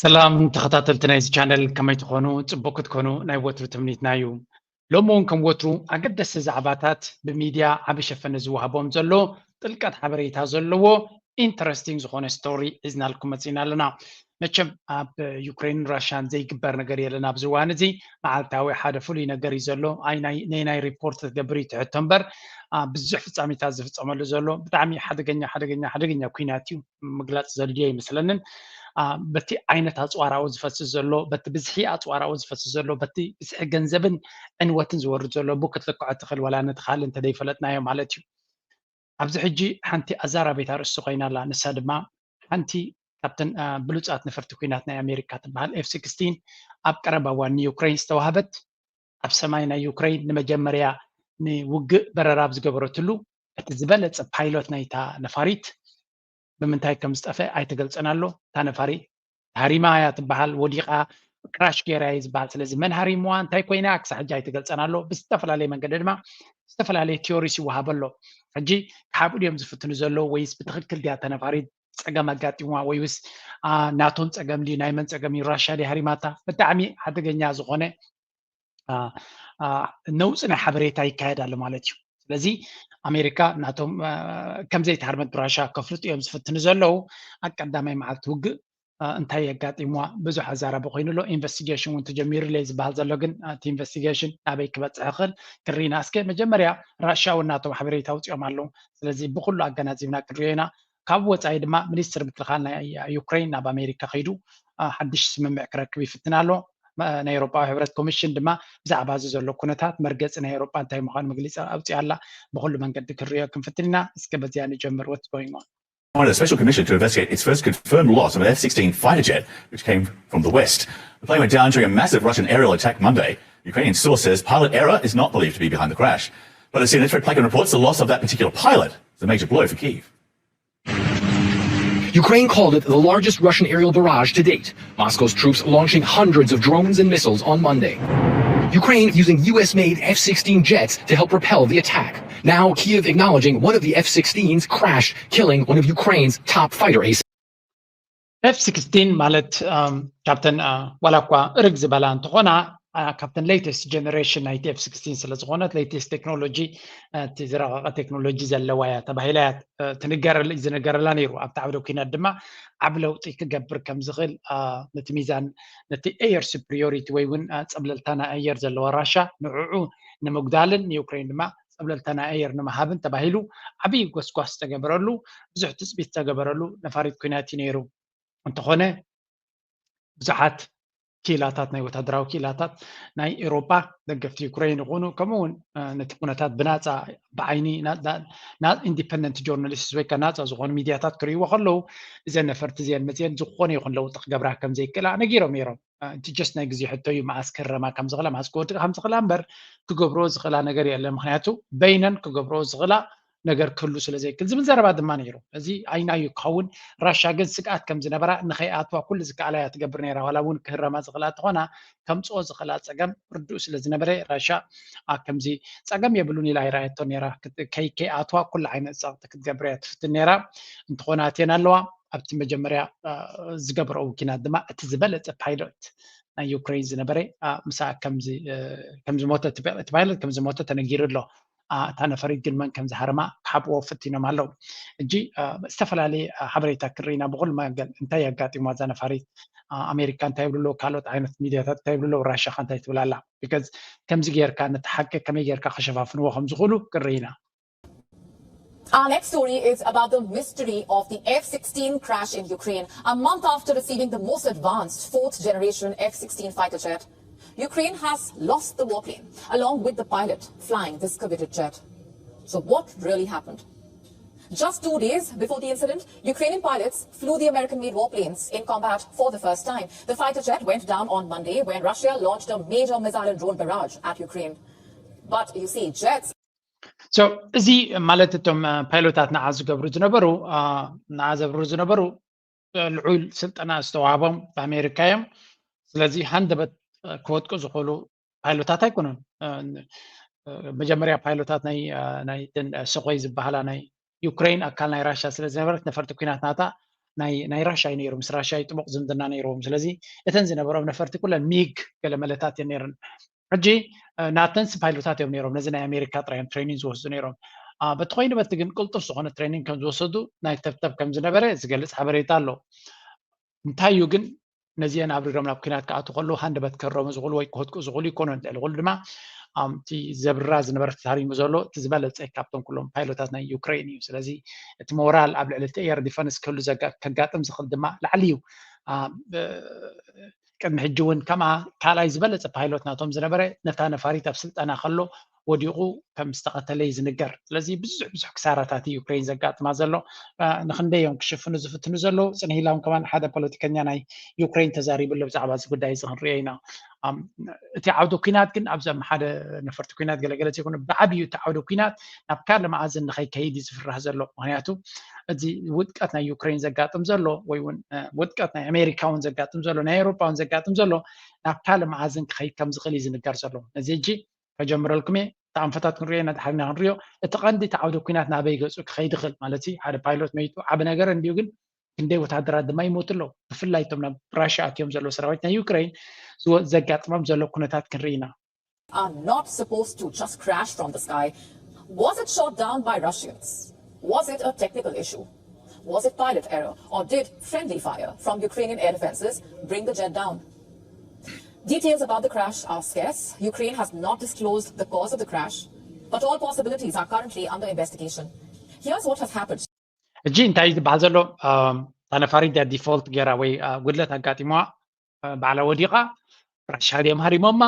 ሰላም ተኸታተልቲ ናይዚ ቻነል፣ ከመይ ትኾኑ? ጽቡቅ ክትኮኑ ናይ ወትሩ ትምኒትና እዩ። ሎሚ እውን ከም ወትሩ ኣገደስቲ ዛዕባታት ብሚድያ ዓቢ ሸፈነ ዝወሃቦም ዘሎ ጥልቀት ሓበሬታ ዘለዎ ኢንተረስቲንግ ዝኾነ ስቶሪ ሒዝናልኩም መጺና ኣለና። መቸም ኣብ ዩክሬንን ራሽያን ዘይግበር ነገር የለን። ኣብዚ እዋን እዚ መዓልታዊ ሓደ ፍሉይ ነገር እዩ ዘሎ። ኣይ ናይ ነይናይ ሪፖርት ክትገብር እዩ ትሕቶ እምበር፣ ብዙሕ ፍጻሜታት ዝፍጸመሉ ዘሎ ብጣዕሚ ሓደገኛ ሓደገኛ ሓደገኛ ኩናት እዩ። ምግላጽ ዘድልዮ ኣይመስለንን። በቲ ዓይነት ኣጽዋራኡ ዝፈስስ ዘሎ፣ በቲ ብዝሒ ኣጽዋራኡ ዝፈስስ ዘሎ፣ በቲ ብዝሒ ገንዘብን ዕንወትን ዝወርድ ዘሎ ቡ ክትልክዖ ትኽእል፣ ዋላ ነቲ ካልእ እንተደይፈለጥናዮ ማለት እዩ። ኣብዚ ሕጂ ሓንቲ ኣዛራቢት ኣርእስቲ ኮይና ኣላ። ንሳ ድማ ሓንቲ ካብተን ብሉጻት ነፈርቲ ኩናት ናይ ኣሜሪካ ትበሃል ኤፍ ሲክስቲን ኣብ ቀረባ እዋን ንዩክሬን ዝተዋህበት፣ ኣብ ሰማይ ናይ ዩክሬን ንመጀመርያ ንውግእ በረራ ኣብ ዝገበረትሉ፣ እቲ ዝበለጸ ፓይሎት ናይታ ነፋሪት ብምንታይ ከም ዝጠፍአ ኣይተገልጸን ኣሎ። እታ ነፋሪት ሃሪማ እያ ትበሃል፣ ወዲቓ ክራሽ ገይራ እያ ዝበሃል። ስለዚ መን ሃሪምዋ፣ እንታይ ኮይና ክሳብ ሕጂ ኣይተገልጸን ኣሎ። ብዝተፈላለየ መንገዲ ድማ ዝተፈላለየ ቲዮሪስ ይወሃብ ኣሎ። ሕጂ ክሓብኡ ድዮም ዝፍትኑ ዘለዉ ወይስ ብትኽክል ድያ እታ ነፋሪት ጸገም ኣጋጢምዋ ወይ ውስ ናቶም ጸገም ድዩ ናይ መን ጸገም እዩ? ራሻ ድያ ሃሪማታ? ብጣዕሚ ሓደገኛ ዝኾነ ነውፂ ናይ ሓበሬታ ይካየድ ኣሎ ማለት እዩ። ስለዚ ኣሜሪካ ናቶም ከምዘይተሃርመት ብራሻ ከፍልጡ እዮም ዝፍትኑ ዘለዉ። ኣብ ቀዳማይ መዓልቲ ውግእ እንታይ የጋጢምዋ ብዙሕ ኣዛራቢ ኮይኑ ኣሎ። ኢንቨስቲጌሽን እውን ተጀሚሩ ለይ ዝበሃል ዘሎ፣ ግን እቲ ኢንቨስቲጌሽን ናበይ ክበፅሕ ይኽእል ክርኢና። እስከ መጀመርያ ራሻ እውን ናቶም ሓበሬታ ኣውፅኦም ኣለዉ። ስለዚ ብኩሉ ኣገናዚብና ክንሪኦ ኢና። ካብ ወፃኢ ድማ ሚኒስትር ምክልኻል ናይ ዩክሬን ናብ ኣሜሪካ ከይዱ ሓድሽ ስምምዕ ክረክብ ይፍትን ኣሎ። ናይ ኤውሮጳዊ ሕብረት ኮሚሽን ድማ ብዛዕባ እዚ ዘሎ ኩነታት መርገፂ ናይ ኤውሮጳ እንታይ ምዃኑ መግለፂ ኣውፅኣ ኣላ። ብኩሉ መንገዲ ክንሪኦ ክንፍትን ኢና። እስከ በዚኣ ንጀምር። What's going on? Appointed a special commission to investigate its first confirmed loss of an F sixteen fighter jet, which came from the West. The plane went down during a massive Russian aerial attack Monday. Ukrainian source says pilot error is not believed to be behind the crash. But as C N N's Fred Plekan reports, the loss of that particular pilot is a major blow for Kyiv. Ukraine called it the largest Russian aerial barrage to date, Moscow's troops launching hundreds of drones and missiles on Monday. Ukraine using U S made F sixteen jets to help repel the attack. Now Kyiv acknowledging one of the F sixteens crashed, killing one of Ukraine's top fighter aces. ኤፍ ሲክስቲን ማለት ካብተን ዋላ እኳ እርግ ዝበላ እንተኾና፣ ካብተን ሌተስት ጀነሬሽን ናይቲ ኤፍ ሲክስቲን ስለ ዝኾነት፣ ሌተስት ቴክኖሎጂ፣ እቲ ዝረቐቐ ቴክኖሎጂ ዘለዋ እያ ተባሂላ እያ ትንገረል- ዝነገረላ ነይሩ። ኣብቲ ዓውደ ኩናት ድማ ዓብ ለውጢ ክገብር ከም ዝኽእል፣ ነቲ ሚዛን፣ ነቲ ኤየር ሱፕሪዮሪቲ ወይ እውን ፀብለልታ ናይ ኣየር ዘለዋ ራሻ ንዕዑ ንምጉዳልን ንዩክሬን ድማ ፀብለልታ ናይ ኣየር ንምሃብን ተባሂሉ ዓብዪ ጎስጓስ ዝተገበረሉ፣ ብዙሕ ትፅቢት ዝተገበረሉ ነፋሪት ኩናት እዩ ነይሩ። እንተኾነ ብዙሓት ክኢላታት፣ ናይ ወታደራዊ ክኢላታት ናይ ኤውሮጳ፣ ደገፍቲ ዩክሬን ይኹኑ፣ ከምኡ እውን ነቲ ኩነታት ብናፃ ብዓይኒ ኢንዲፐንደንት ጆርናሊስት ወይ ከዓ ናፃ ዝኾኑ ሚድያታት ክርእይዎ ከለዉ፣ እዘን ነፈርቲ እዚአን መፅየን ዝኾነ ይኹን ለውጢ ክገብራ ከም ዘይክእላ ነጊሮም ነይሮም። እቲ ጀስት ናይ ግዜ ሕቶ እዩ፣ መዓስ ክህረማ ከም ዝኽእላ፣ መዓስ ክወድቃ ከም ዝኽእላ እምበር ክገብርኦ ዝኽእላ ነገር የለን። ምክንያቱ በይነን ክገብርኦ ዝኽእላ ነገር ክህሉ ስለ ዘይክእል ዝብል ዘረባ ድማ ነይሩ። እዚ ኣይናዩ ክኸውን። ራሻ ግን ስግኣት ከም ዝነበራ፣ ንኸይኣትዋ ኩሉ ዝከኣላ እያ ትገብር ነይራ። ዋላ እውን ክህረማ ዝኽእላ እንተኾና፣ ከምፅኦ ዝኽእላ ፀገም ርዱእ ስለ ዝነበረ፣ ራሻ ከምዚ ፀገም የብሉን ኢላ ኣይረኣየቶ ነይራ። ከይኣትዋ ኩሉ ዓይነት ፀቕጢ ክትገብር እያ ትፍትን ነይራ። እንተኾነ ኣትየን ኣለዋ። ኣብቲ መጀመርያ ዝገብረኦ ኩናት ድማ እቲ ዝበለፀ ፓይሎት ናይ ዩክሬን ዝነበረ ምሳ ከም ዝሞተ፣ እቲ ፓይለት ከም ዝሞተ ተነጊሩ ኣሎ። እታ ነፈሪት ግን መን ከም ዝሃርማ ክሓብዎ ፈቲኖም ኣለዉ። ሕጂ ዝተፈላለየ ሓበሬታ ክርኢና ብኩሉ መገል እንታይ ኣጋጢሞ እዛ ነፋሪት፣ ኣሜሪካ እንታይ ይብሉ ኣለዉ፣ ካልኦት ዓይነት ሚድያታት እንታይ ይብሉ ኣለዉ፣ ራሻ ከ እንታይ ትብል ኣላ? ቢካዝ ከምዚ ጌርካ ነቲ ሓቂ ከመይ ጌርካ ከሸፋፍንዎ ከም ዝኽእሉ ክርኢና። Our next story is about the mystery of the F sixteen crash in Ukraine. A month after receiving the most advanced fourth generation F sixteen fighter jet, Ukraine has lost the warplane along with the pilot flying this coveted jet. So, what really happened? Just two days before the incident, Ukrainian pilots flew the American made warplanes in combat for the first time. The fighter jet went down on Monday when Russia launched a major missile and drone barrage at Ukraine. But you see, jets So እዚ ማለት እቶም ፓይሎታት ንዓ ዝገብሩ ዝነበሩ ንዓ ዘብሩ ዝነበሩ ልዑል ስልጠና ዝተዋህቦም ብኣሜሪካ እዮም። ስለዚ ሃንደበት ክወድቁ ዝኽእሉ ፓይሎታት ኣይኮኑን። መጀመርያ ፓይሎታት ናይ ናይ ሱኾይ ዝበሃላ ናይ ዩክሬን ኣካል ናይ ራሽያ ስለ ዝነበረት ነፈርቲ ኩናት ናታ ናይ ራሻ እዩ ነይሩ፣ ምስ ራሻ ጥቡቕ ዝምድና ነይርዎም። ስለዚ እተን ዝነበሮም ነፈርቲ ኩለን ሚግ ገለ መለታት እየን ነይረን። ሕጂ ናተንስ ፓይሎታት እዮም ነይሮም፣ ነዚ ናይ ኣሜሪካ ጥራይ እዮም ትሬኒንግ ዝወስዱ ነይሮም። በቲ ኮይኑ በቲ ግን ቅልጡፍ ዝኾነ ትሬኒንግ ከም ዝወሰዱ ናይ ተብተብ ከም ዝነበረ ዝገልጽ ሓበሬታ ኣሎ። እንታይ እዩ ግን ነዚአን ኣብሪሮም ናብ ኩናት ክኣቱ ከለዉ ሃንደበት ክህረሙ ዝኽእሉ ወይ ክወድቁ ዝኽእሉ ይኮኑን። ልዕሊ ኩሉ ድማ እቲ ዘብራ ዝነበረ ተታሪሙ ዘሎ እቲ ዝበለጸ ካብቶም ኩሎም ፓይሎታት ናይ ዩክሬን እዩ። ስለዚ እቲ ሞራል ኣብ ልዕሊ እቲ ኤር ዲፈንስ ክህሉ ከጋጥም ዝኽእል ድማ ላዕሊ እዩ። ቅድሚ ሕጂ እውን ከምኣ ካልኣይ ዝበለጸ ፓይሎት ናቶም ዝነበረ ነታ ነፋሪት ኣብ ስልጠና ከሎ ወዲቑ ከም ዝተቐተለ እዩ ዝንገር። ስለዚ ብዙሕ ብዙሕ ክሳራታት እዩ ዩክሬን ዘጋጥማ ዘሎ። ንክንደይ እዮም ክሽፍኑ ዝፍትኑ ዘለዉ? ጽንሂላውን ከማን ሓደ ፖለቲከኛ ናይ ዩክሬን ተዛሪብሉ ብዛዕባ እዚ ጉዳይ እዚ ክንሪኦ ኢና። እቲ ዓውዲ ኩናት ግን ኣብዞም ሓደ ነፈርቲ ኩናት ገለገለ ዘይኮነ ብዓብዩ እቲ ዓውዲ ኩናት ናብ ካልእ መኣዝን ንኸይከይድ እዩ ዝፍራህ ዘሎ። ምክንያቱ እዚ ውድቀት ናይ ዩክሬን ዘጋጥም ዘሎ ወይ እውን ውድቀት ናይ ኣሜሪካ እውን ዘጋጥም ዘሎ ናይ ኤውሮጳ እውን ዘጋጥም ዘሎ ናብ ካልእ መኣዝን ክኸይድ ከም ዝኽእል እዩ ዝንገር ዘሎ። ነዚ ሕጂ ከጀምረልኩም እየ። እቲ ኣንፈታት ክንሪኦ ኢና፣ ድሓርና ክንሪኦ። እቲ ቀንዲ እቲ ዓውዲ ኩናት ናበይ ገጹ ክኸይድ ይኽእል ማለት ሓደ ፓይሎት መይቱ ዓቢ ነገር እንድዩ፣ ግን ክንደይ ወታደራት ድማ ይሞቱ ኣለዉ። ብፍላይ እቶም ናብ ራሽያ ኣትዮም ዘለዉ ሰራዊት ናይ ዩክሬን ዘጋጥሞም ዘሎ ኩነታት ክንርኢ ኢና። Are not supposed to just crash from the sky. Was it shot down by Russians? Was it a technical issue? Was it pilot error, or did friendly fire from Ukrainian air defenses bring the jet down? Details about the crash are scarce. Ukraine has not disclosed the cause of the crash, but all possibilities are currently under investigation. Here's what has happened. ሕጂ እንታይ ዝበሃል ዘሎ? እታ ነፋሪት ዲያ ዲፎልት ገይራ ወይ ጉድለት ኣጋጢሞዋ ባዕላ ወዲቓ፣ ራሻ ድዮም ሃሪሞማ?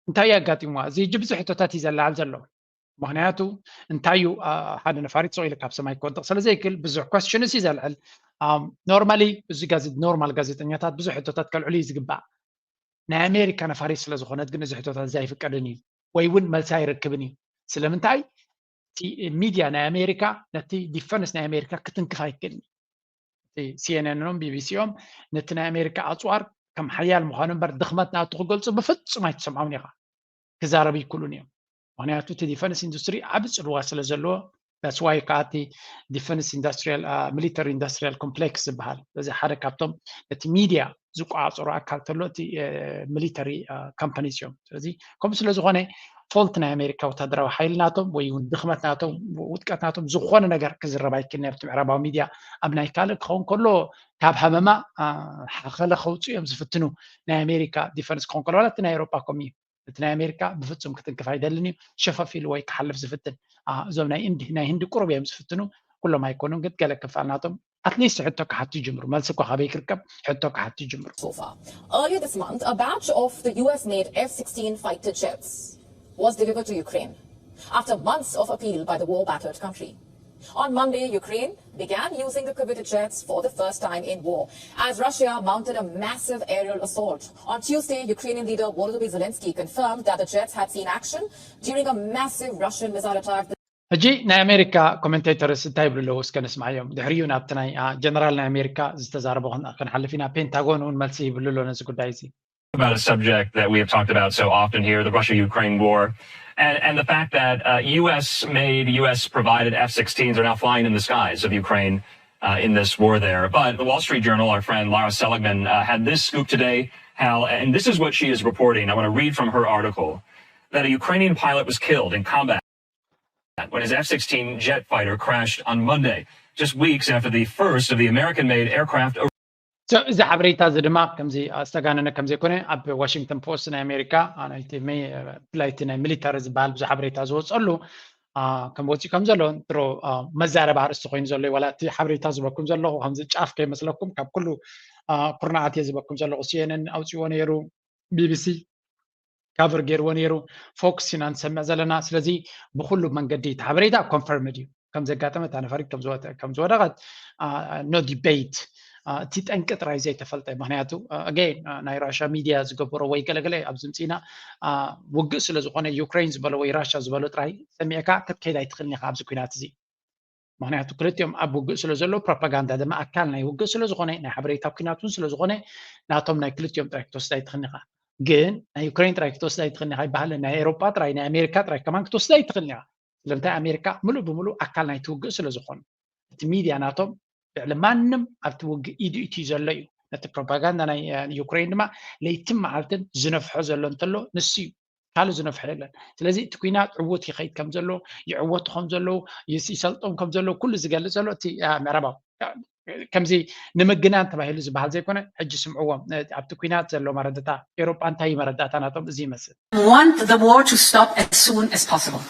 እንታይ ኣጋጢሞዋ? እዚ ሕጂ ብዙሕ ሕቶታት እዩ ዘላዓል ዘሎ። ምክንያቱ እንታይ እዩ ሓደ ነፋሪት ስቕ ኢሉ ካብ ሰማይ ክወድቕ ስለ ዘይክእል ብዙሕ ኮስችንስ እዩ ዘልዕል። ኖርማሊ እዚ ኖርማል ጋዜጠኛታት ብዙሕ ሕቶታት ከልዕሉ እዩ ዝግባእ። ናይ ኣሜሪካ ነፋሪት ስለ ዝኾነት ግን እዚ ሕቶታት እዚ ኣይፍቀድን እዩ ወይ እውን መልሲ ኣይረክብን እዩ። ስለምንታይ? እቲ ሚድያ ናይ ኣሜሪካ ነቲ ዲፈንስ ናይ ኣሜሪካ ክትንክፍ ኣይክእልን እዩ። እቲ ሲኤንኤን ኦም ቢቢሲ ኦም ነቲ ናይ ኣሜሪካ ኣፅዋር ከም ሓያል ምዃኑ እምበር ድኽመት ናቱ ክገልፁ ብፍፁም ኣይትሰምዖምን ኢኻ። ክዛረቡ ይክእሉን እዮም። ምክንያቱ እቲ ዲፈንስ ኢንዱስትሪ ዓቢ ፅልዋ ስለ ዘለዎ that's why ከዓ እቲ ዲፈንስ ኢንዱስትሪያል ሚሊተሪ ኢንዱስትሪያል ኮምፕሌክስ ዝበሃል በዚ ሓደ ካብቶም ነቲ ሚድያ ዝቆፃፀሩ ኣካል ተሎ እቲ ሚሊተሪ ካምፓኒስ እዮም። ስለዚ ከምኡ ስለ ዝኾነ ፎልት ናይ ኣሜሪካ ወታደራዊ ሓይሊ ናቶም ወይ እውን ድኽመት ናቶም ውድቀት ናቶም ዝኾነ ነገር ክዝረብ ኣይክእልን ኣብቲ ምዕራባዊ ሚድያ ኣብ ናይ ካልእ ክኸውን ከሎ ካብ ሃመማ ሓኸለ ከውፅኡ እዮም ዝፍትኑ። ናይ ኣሜሪካ ዲፈንስ ክኸውን ከሎ ዋላ እቲ ናይ ኤውሮጳ ከምኡ እዩ። እቲ ናይ ኣሜሪካ ብፍፁም ክትንክፍ ኣይደልን እዩ። ሸፈፍ ኢሉ ወይ ክሓልፍ ዝፍትን እዞም ናይ እንዲ ናይ ህንዲ ቁሩብ እዮም ዝፍትኑ። ኩሎም ኣይኮኑን ግን ገለ ክፋል ናቶም ኣትሊስት ሕቶ ክሓቱ ይጅምሩ። መልሲ እኳ ካበይ ክርከብ ሕቶ ክሓቱ ይጅምሩ። So far. Earlier this month, a batch of the U S made F sixteen fighter jets was delivered to Ukraine after months of appeal by the war battered country. On Monday, Ukraine began using the coveted jets for the first time in war as Russia mounted a massive aerial assault. On Tuesday, Ukrainian leader Volodymyr Zelensky confirmed that the jets had seen action during a massive Russian missile attack. ሕጂ ናይ ኣሜሪካ ኮሜንቴተርስ እንታይ ይብሉ ኣለዉ እስከ ንስማዓዮም። ድሕሪኡ ናብቲ ናይ ጀነራል ናይ ኣሜሪካ ዝተዛረቦ ክንሓልፍ ኢና። ፔንታጎን እውን መልሲ ይብሉ ኣሎ ነዚ ጉዳይ እዚ። About a subject that we have talked about so often here, the Russia-Ukraine war, and, and the fact that uh, U S made, U S provided F sixteens are now flying in the skies of Ukraine uh, in this war there. But the Wall Street Journal, our friend Lara Seligman, uh, had this scoop today, Hal, and this is what she is reporting. I want to read from her article that a Ukrainian pilot was killed in combat when his F sixteen jet fighter crashed on Monday, just weeks after the first of the American-made aircraft. እዚ ሓበሬታ እዚ ድማ ከምዚ ዝተጋነነ ከም ዘይኮነ ኣብ ዋሽንግተን ፖስት ናይ ኣሜሪካ ናይቲ ብፍላይ እቲ ናይ ሚሊተሪ ዝበሃል ብዙ ሓበሬታ ዝወፀሉ ከም ወፂኡ ከም ዘሎ ድሮ መዛረብ ኣርእስቲ ኮይኑ ዘሎ ዋላ እቲ ሓበሬታ ዝበኩም ዘለኹ ከምዚ ጫፍ ከይመስለኩም ካብ ኩሉ ኩርናዓት እየ ዝበኩም ዘለኹ። ሲኤንኤን ኣውፅዎ ነይሩ፣ ቢቢሲ ካቨር ገይርዎ ነይሩ፣ ፎክስ ኢና ንሰምዕ ዘለና። ስለዚ ብኩሉ መንገዲ እቲ ሓበሬታ ኮንፈርምድ እዩ ከም ዘጋጠመ እታ ነፈሪት ከም ዝወደቐት ኖ ዲቤት። እቲ ጠንቂ ጥራይ ዘይተፈልጠ ምክንያቱ ኣገይን ናይ ራሻ ሚድያ ዝገበሮ ወይ ገለገለ ኣብዚ ምፅኢና ውግእ ስለ ዝኾነ ዩክሬን ዝበሎ ወይ ራሻ ዝበሎ ጥራይ ሰሚዕካ ክትከይድ ኣይትኽእልን ኢኻ ኣብዚ ኩናት እዚ። ምክንያቱ ክልቲኦም ኣብ ውግእ ስለ ዘሎ ፕሮፓጋንዳ ድማ ኣካል ናይ ውግእ ስለ ዝኾነ ናይ ሓበሬታ ኩናት እውን ስለ ዝኾነ ናቶም ናይ ክልቲኦም ጥራይ ክትወስድ ኣይትኽእልን ኢኻ። ግን ናይ ዩክሬን ጥራይ ክትወስድ ኣይትኽእልን ኢኻ ኣይበሃልን። ናይ ኤሮጳ ጥራይ ናይ ኣሜሪካ ጥራይ ከማን ክትወስድ ኣይትኽእልን ኢኻ። ስለምንታይ ኣሜሪካ ምሉእ ብምሉእ ኣካል ናይቲ ውግእ ስለ ዝኾኑ እቲ ሚድያ ናቶም ልዕሊ ማንም ኣብቲ ውግእ ኢዱ ኢትዩ ዘሎ እዩ። ነቲ ፕሮፓጋንዳ ናይ ዩክሬን ድማ ለይትን መዓልትን ዝነፍሖ ዘሎ እንተሎ ንሱ እዩ። ካልእ ዝነፍሖ የለን። ስለዚ እቲ ኩናት ዕዉት ይኸይድ ከም ዘሎ፣ ይዕወቱ ከም ዘለዉ፣ ይሰልጦም ከም ዘለዉ ኩሉ ዝገልጽ ዘሎ እቲ ምዕራባዊ ከምዚ ንምግናን ተባሂሉ ዝበሃል ዘይኮነ፣ ሕጂ ስምዕዎም ኣብቲ ኩናት ዘሎ መረዳእታ ኤሮጳ እንታይ እዩ መረዳእታ ናቶም? እዚ ይመስል። Want the war to stop as soon as possible.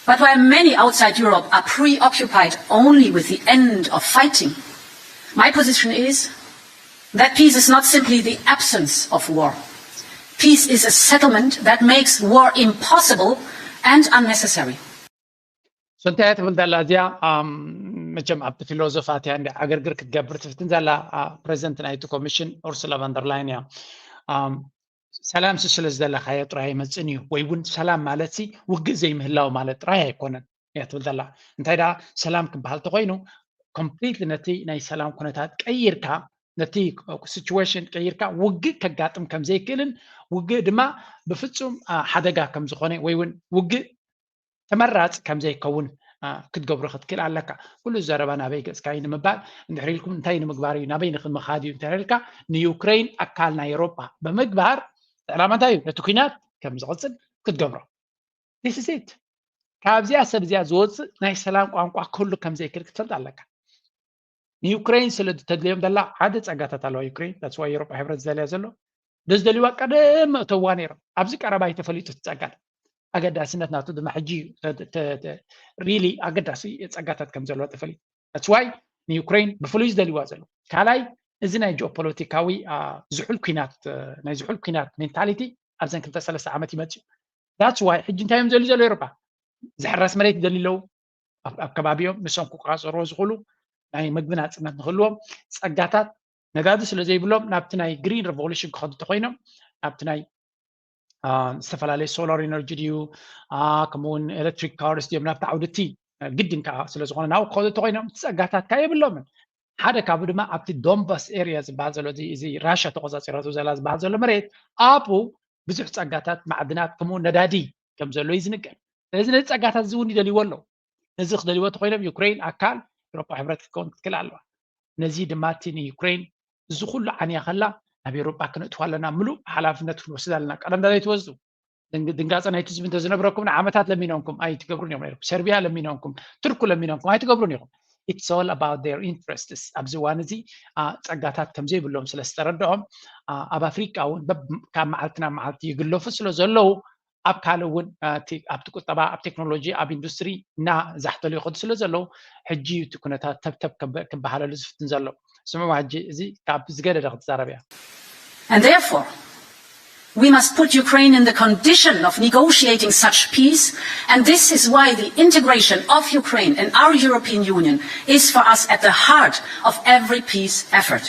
But while many outside Europe are preoccupied only with the end of fighting, my position is that peace is not simply the absence of war. Peace is a settlement that makes war impossible and unnecessary. So እንታይ እያ ትብል ዘላ እዚኣ? መቸም ኣብቲ ፊሎዞፋት እያ እንዲ ዓገርግር ክትገብር ትፍትን ዘላ። ፕሬዚደንት ናይቲ ኮሚሽን ኡርሱላ ቫንደርላይን እያ። ሰላም ስለ ዝደለካዮ ጥራይ ኣይመፅን እዩ፣ ወይ እውን ሰላም ማለት ሲ ውግእ ዘይምህላው ማለት ጥራይ ኣይኮነን እያ ትብል ዘላ። እንታይ ደኣ ሰላም ክበሃል ተኮይኑ ኮምፕሊትሊ ነቲ ናይ ሰላም ኩነታት ቀይርካ ነቲ ሲቹዌሽን ቀይርካ ውግእ ከጋጥም ከም ዘይክእልን ውግእ ድማ ብፍጹም ሓደጋ ከም ዝኾነ ወይ እውን ውግእ ተመራፂ ከም ዘይከውን ክትገብሮ ክትክእል ኣለካ። ኩሉ ዘረባ ናበይ ገፅካ እዩ ንምባል እንድሕር ኢልኩም እንታይ ንምግባር እዩ ናበይ ንክምኻድ እዩ እንተ ኢልካ ንዩክሬን ኣካል ናይ ኤሮጳ ብምግባር ዕላማ እንታይ እዩ ነቲ ኩናት ከም ዝቕፅል ክትገብሮ። This is it። ካብዚኣ ሰብ እዚኣ ዝወፅእ ናይ ሰላም ቋንቋ ክህሉ ከም ዘይክእል ክትፈልጥ ኣለካ። ንዩክሬን ስለ ተድልዮም ዘላ ሓደ ፀጋታት ኣለዋ ዩክሬን። That's why ኤሮጳ ሕብረት ዝደልያ ዘሎ። ደዝደልዩዋ ቀደም መእተዋ ነይሮም። ኣብዚ ቀረባ እዩ ተፈሊጡ እቲ ፀጋታት። ኣገዳስነት ናቱ ድማ ሕጂ እዩ really ኣገዳሲ ፀጋታት ከም ዘለዎ ተፈሊጡ። That's why ንዩክሬን ብፍሉይ ዝደልይዋ ዘሎ። ካልኣይ እዚ ናይ ጂኦፖለቲካዊ ዝሑል ኩናት ናይ ዝሑል ኩናት ሜንታሊቲ ኣብዘን ክልተ ሰለስተ ዓመት ይመፅእ እዩ። That's why ሕጂ እንታይ እዮም ዘሉ ዘሎ ኤሮፓ ዝሕረስ መሬት ይደልዩ ኣለዉ። ኣብ ከባቢኦም ንሶም ክቆፃፀርዎ ዝኽእሉ ናይ ምግቢ ናፅነት ንክህልዎም ፀጋታት ነዳዲ ስለ ዘይብሎም ናብቲ ናይ ግሪን ሬቮሉሽን ክኸዱ ተኮይኖም ናብቲ ናይ ዝተፈላለዩ ሶላር ኤነርጂ ድዩ ከምኡውን ኤሌክትሪክ ካርስ ድዮም ናብቲ ዓውድቲ ግድን ከዓ ስለዝኮነ ናብኡ ክኸዱ ተኮይኖም እቲ ፀጋታት ከዓ የብሎምን። ሓደ ካብኡ ድማ ኣብቲ ዶንባስ ኤሪያ ዝበሃል ዘሎ እዚ ራሻ ተቆፃፂራቶ ዘላ ዝበሃል ዘሎ መሬት ኣብኡ ብዙሕ ፀጋታት ማዕድናት ከምኡ ነዳዲ ከም ዘሎ እዩ ዝንገር። ስለዚ ነዚ ፀጋታት እዚ እውን ይደልይዎ ኣለዉ። ነዚ ክደልይዎ ተኮይኖም ዩክሬን ኣካል ኤሮፓ ሕብረት ክትከውን ክትክእል ኣለዋ። ነዚ ድማ እቲ ንዩክሬን እዚ ኩሉ ዓንያ ከላ ናብ ኤሮጳ ክነእትዋ ኣለና፣ ምሉእ ሓላፍነት ክንወስድ ኣለና። ቀደም ዳላይ ትወስዱ ድንጋፀ ናይቲ ህዝቢ እንተዝነብረኩም ንዓመታት ለሚኖምኩም ኣይትገብሩን እዮም ነይርኩም። ሰርቢያ ለሚኖምኩም፣ ቱርኩ ለሚኖምኩም ኣይትገብሩን ኢኹም። It's all about their interests። ኣብዚ እዋን እዚ ፀጋታት ከምዘይብሎም ስለ ዝተረድኦም ኣብ ኣፍሪቃ እውን ካብ መዓልቲ ናብ መዓልቲ ይግለፉ ስለ ዘለዉ ኣብ ካልእ እውን ኣብቲ ቁጠባ ኣብ ቴክኖሎጂ ኣብ ኢንዱስትሪ እና ዛሕተሉ ይኸዱ ስለ ዘለዉ ሕጂ እዩ እቲ ኩነታት ተብተብ ክበሃለሉ ዝፍትን ዘሎ። ስምዕዋ ሕጂ እዚ ካብ ዝገደደ ክትዛረብ እያ። And therefore, we must put Ukraine in the condition of negotiating such peace, and this is why the integration of Ukraine in our European Union is for us at the heart of every peace effort.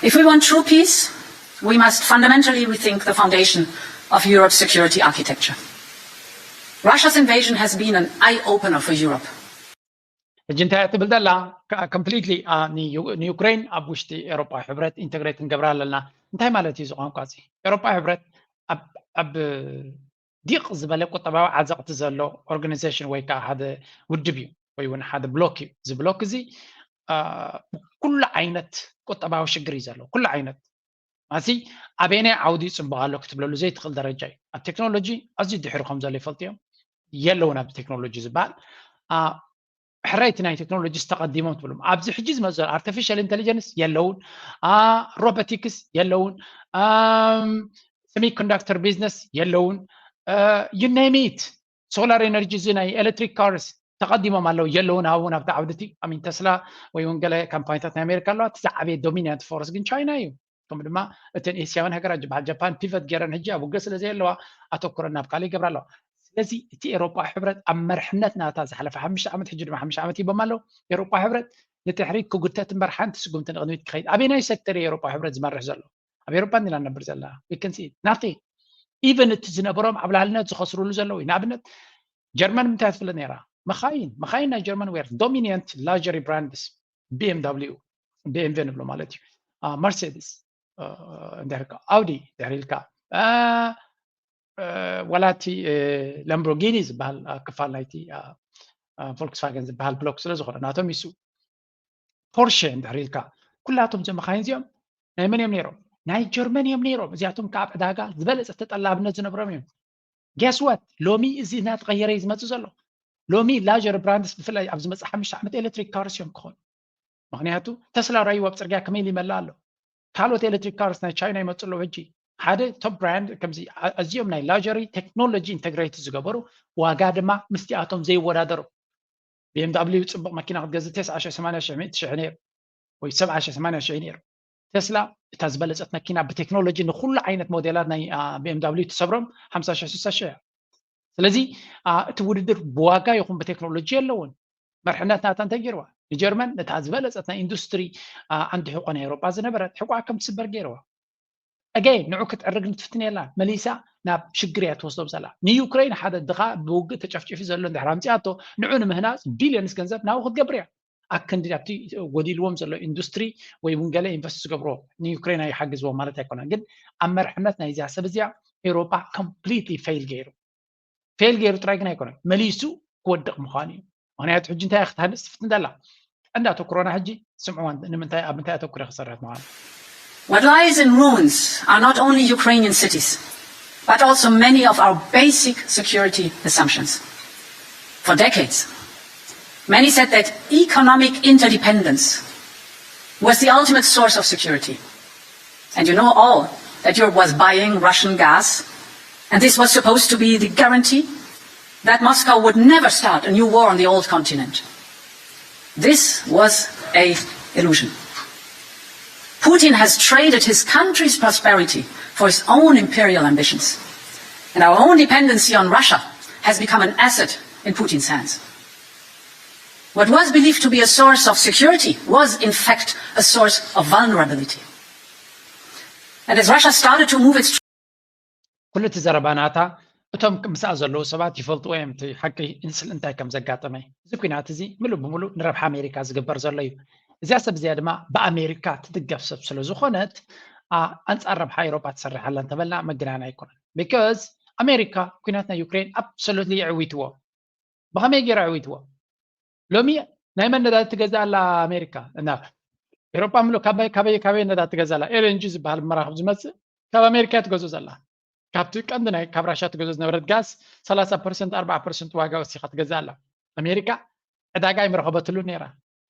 If we want true peace, we must fundamentally rethink the foundation of Europe's security architecture. Russia's invasion has been an eye-opener for Europe. ሕጂ እንታይ ትብል ዘላ? ኮምፕሊትሊ ንዩክሬን ኣብ ውሽጢ ኤሮፓ ሕብረት ኢንተግሬት ክንገብራ ኣለና። እንታይ ማለት እዩ እዚ ቋንቋ እዚ? ኤሮፓ ሕብረት ኣብ ዲቕ ዝበለ ቁጠባዊ ዓዘቕቲ ዘሎ ኦርጋናይዜሽን ወይ ከዓ ሓደ ውድብ እዩ ወይ እውን ሓደ ብሎክ እዩ። እዚ ብሎክ እዚ ኩሉ ዓይነት ቁጠባዊ ሽግር እዩ ዘሎ። ኩሉ ዓይነት ማሲ ኣበየናይ ዓውዲ ይፅበቕ ኣሎ ክትብለሉ ዘይትኽእል ደረጃ እዩ። ኣብ ቴክኖሎጂ ኣዝዩ ድሕሪ ከም ዘሎ ይፈልጡ እዮም። የለውን ኣብዚ ቴክኖሎጂ ዝበሃል ሕራይቲ ናይ ቴክኖሎጂ ዝተቐዲሞም ትብሎም ኣብዚ ሕጂ ዝመፅእ ዘሎ ኣርቲፊሻል ኢንቴሊጀንስ የለውን፣ ሮቦቲክስ የለውን፣ ሰሚኮንዳክተር ቢዝነስ የለውን፣ you name it፣ ሶላር ኤነርጂ እዚ ናይ ኤሌክትሪክ ካርስ ተቐዲሞም ኣለዉ የለውን። ኣብውን ኣብቲ ዓውድቲ ኣሚን ተስላ ወይ እውን ገለ ካምፓኒታት ናይ ኣሜሪካ ኣለዋ። እቲ ዝዓበየ ዶሚናንት ፎርስ ግን ቻይና እዩ። ከምኡ ድማ እተን ኤስያውያን ሃገራት ዝበሃል ጃፓን ፒቨት ገይረን ሕጂ ኣብ ውግእ ስለ ዘየለዋ ኣተኩረን ናብ ካልእ ይገብራ ኣለዋ። ስለዚ እቲ ኤሮጳ ሕብረት ኣብ መርሕነት ናታ ዝሓለፈ ሓሙሽተ ዓመት ሕጂ ድማ ሓሙሽተ ዓመት ሂቦም ኣለዉ። ኤሮጳ ሕብረት ንድሕሪት ክጉተት እምበር ሓንቲ ስጉምቲ ንቕድሚት ክኸይድ ኣበየናይ ሴክተር እዩ ኤሮጳ ሕብረት ዝመርሕ ዘሎ? ኣብ ኤሮጳ እንዲና ንነብር ዘለና we can see nothing። ኢቨን እቲ ዝነበሮም ዓብላልነት ዝኸስሩሉ ዘለዉ እዩ። ንኣብነት ጀርመን ምንታይ ትፍለጥ ነይራ? መኻይን መኻይን ናይ ጀርመን were dominant luxury brands። ቢኤምዳብሊዩ ቢኤምቨ ንብሎ ማለት እዩ። መርሴዲስ እንድሕር ኢልካ ኣውዲ እንድሕር ኢልካ ዋላ እቲ ላምቦርጊኒ ዝበሃል ክፋል ናይቲ ቮልክስቫገን ዝበሃል ብሎክ ስለ ዝኾነ ናቶም ይሱ ፖርሸ እንድሕር ኢልካ ኩላቶም እዞም መኻይን እዚኦም ናይ መን እዮም ነይሮም? ናይ ጀርመን እዮም ነይሮም። እዚኣቶም ካብ ዕዳጋ ዝበለፀ ተጠላብነት ዝነብሮም እዮም። ጌስወት ሎሚ እዚ እናተቐየረ እዩ ዝመፅእ ዘሎ። ሎሚ ላጀር ብራንድስ ብፍላይ ኣብ ዝመፅእ ሓሙሽተ ዓመት ኤሌክትሪክ ካርስ እዮም ክኾኑ። ምክንያቱ ተስላ ራዩ ኣብ ፅርግያ ከመይ ይመላ ኣሎ። ካልኦት ኤሌክትሪክ ካርስ ናይ ቻይና ይመፁ ኣለዉ። ሕጂ ሓደ ቶፕ ብራንድ ከምዚ ኣዝዮም ናይ ላጀሪ ቴክኖሎጂ ኢንተግሬት ዝገበሩ ዋጋ ድማ ምስቲኣቶም ዘይወዳደሩ። ቢኤምዳብሊዩ ፅቡቕ መኪና ክትገዝእ ተስዓ ሺሕ ሰማንያ ሺሕ ሚእቲ ሺሕ ነይሩ ወይ ሰብዓ ሺሕ ሰማንያ ሺሕ ነይሩ። ቴስላ እታ ዝበለፀት መኪና ብቴክኖሎጂ ንኩሉ ዓይነት ሞዴላት ናይ ቢኤምዳብሊዩ ትሰብሮም ሓምሳ ሺሕ ስሳ ሺሕ እያ። ስለዚ እቲ ውድድር ብዋጋ ይኹን ብቴክኖሎጂ የለውን። መርሕነት ናታ እንታይ ገይርዋ? ንጀርመን ነታ ዝበለፀት ናይ ኢንዱስትሪ ዓንዲ ሕቆ ናይ ኤውሮጳ ዝነበረት ሕቋ ከም ትስበር ገይርዋ። ኣገይ ንዑ ክትዕርግ ንትፍትን የላ መሊሳ ናብ ሽግር እያ ትወስዶም ዘላ። ንዩክሬን ሓደ ድኻ ብውግእ ተጨፍጭፊ ዘሎ እንድሕር ኣምፅኣቶ ንዑ ንምህናፅ ቢልዮንስ ገንዘብ ናብኡ ክትገብር እያ። ኣክንዲ ኣብቲ ጎዲልዎም ዘሎ ኢንዱስትሪ ወይ እውን ገለ ኢንቨስት ዝገብርዎ ንዩክሬን ኣይሓግዝዎም ማለት ኣይኮነን። ግን ኣብ መርሕነት ናይዚኣ ሰብ እዚኣ ኤውሮጳ ኮምፕሊትሊ ፌል ገይሩ ፌል ገይሩ ጥራይ ግን ኣይኮነን መሊሱ ክወድቕ ምዃኑ እዩ። ምክንያቱ ሕጂ እንታይ ክትሃንፅ ትፍትን ዘላ እንዳተኩሮና ሕጂ ስምዕዋ ንምንታይ ኣብ ምንታይ ኣተኩረ ክሰርሕ ምዃኑ What lies in ruins are not only Ukrainian cities, but also many of our basic security assumptions. For decades, many said that economic interdependence was the ultimate source of security. And you know all that Europe was buying Russian gas, and this was supposed to be the guarantee that Moscow would never start a new war on the old continent. This was a illusion. Putin has traded his country's prosperity for his own imperial ambitions. And our own dependency on Russia has become an asset in Putin's hands. What was believed to be a source of security was, in fact, a source of vulnerability. And as Russia started to move its ኩሉ እቲ ዘረባ ናታ እቶም ምስኣ ዘለዉ ሰባት ይፈልጥዎ እዮም እቲ ሓቂ ስለ እንታይ ከም ዘጋጠመ። እዚ ኩናት እዚ ምሉእ ብምሉእ ንረብሓ ኣሜሪካ ዝግበር ዘሎ እዩ። እዚኣ ሰብ እዚኣ ድማ ብኣሜሪካ ትድገፍ ሰብ ስለ ዝኾነት ኣንፃር ረብሓ ኤውሮጳ ትሰርሕ ኣላ እንተበልና መገናን ኣይኮነን። ቢካዝ ኣሜሪካ ኩናት ናይ ዩክሬን ኣብሶሉትሊ የዕዊትዎ። ብኸመይ ገይራ ዕዊትዎ? ሎሚ ናይ መን ነዳዲ ትገዝእ ኣላ ኣሜሪካ? እና ኤውሮጳ ምሉእ ካበይ ካበይ ካበይ ነዳዲ ትገዝእ ኣላ? ኤልኤንጂ ዝበሃል መራኽብ ዝመፅእ ካብ ኣሜሪካ ትገዝኦ ዘላ። ካብቲ ቀንዲ ናይ ካብ ራሻ ትገዝኦ ዝነበረት ጋዝ ሰላሳ ፐርሰንት ኣርባዓ ፐርሰንት ዋጋ ወሲኻ ትገዝእ ኣላ። ኣሜሪካ ዕዳጋ ኣይምረኸበትሉ ነይራ።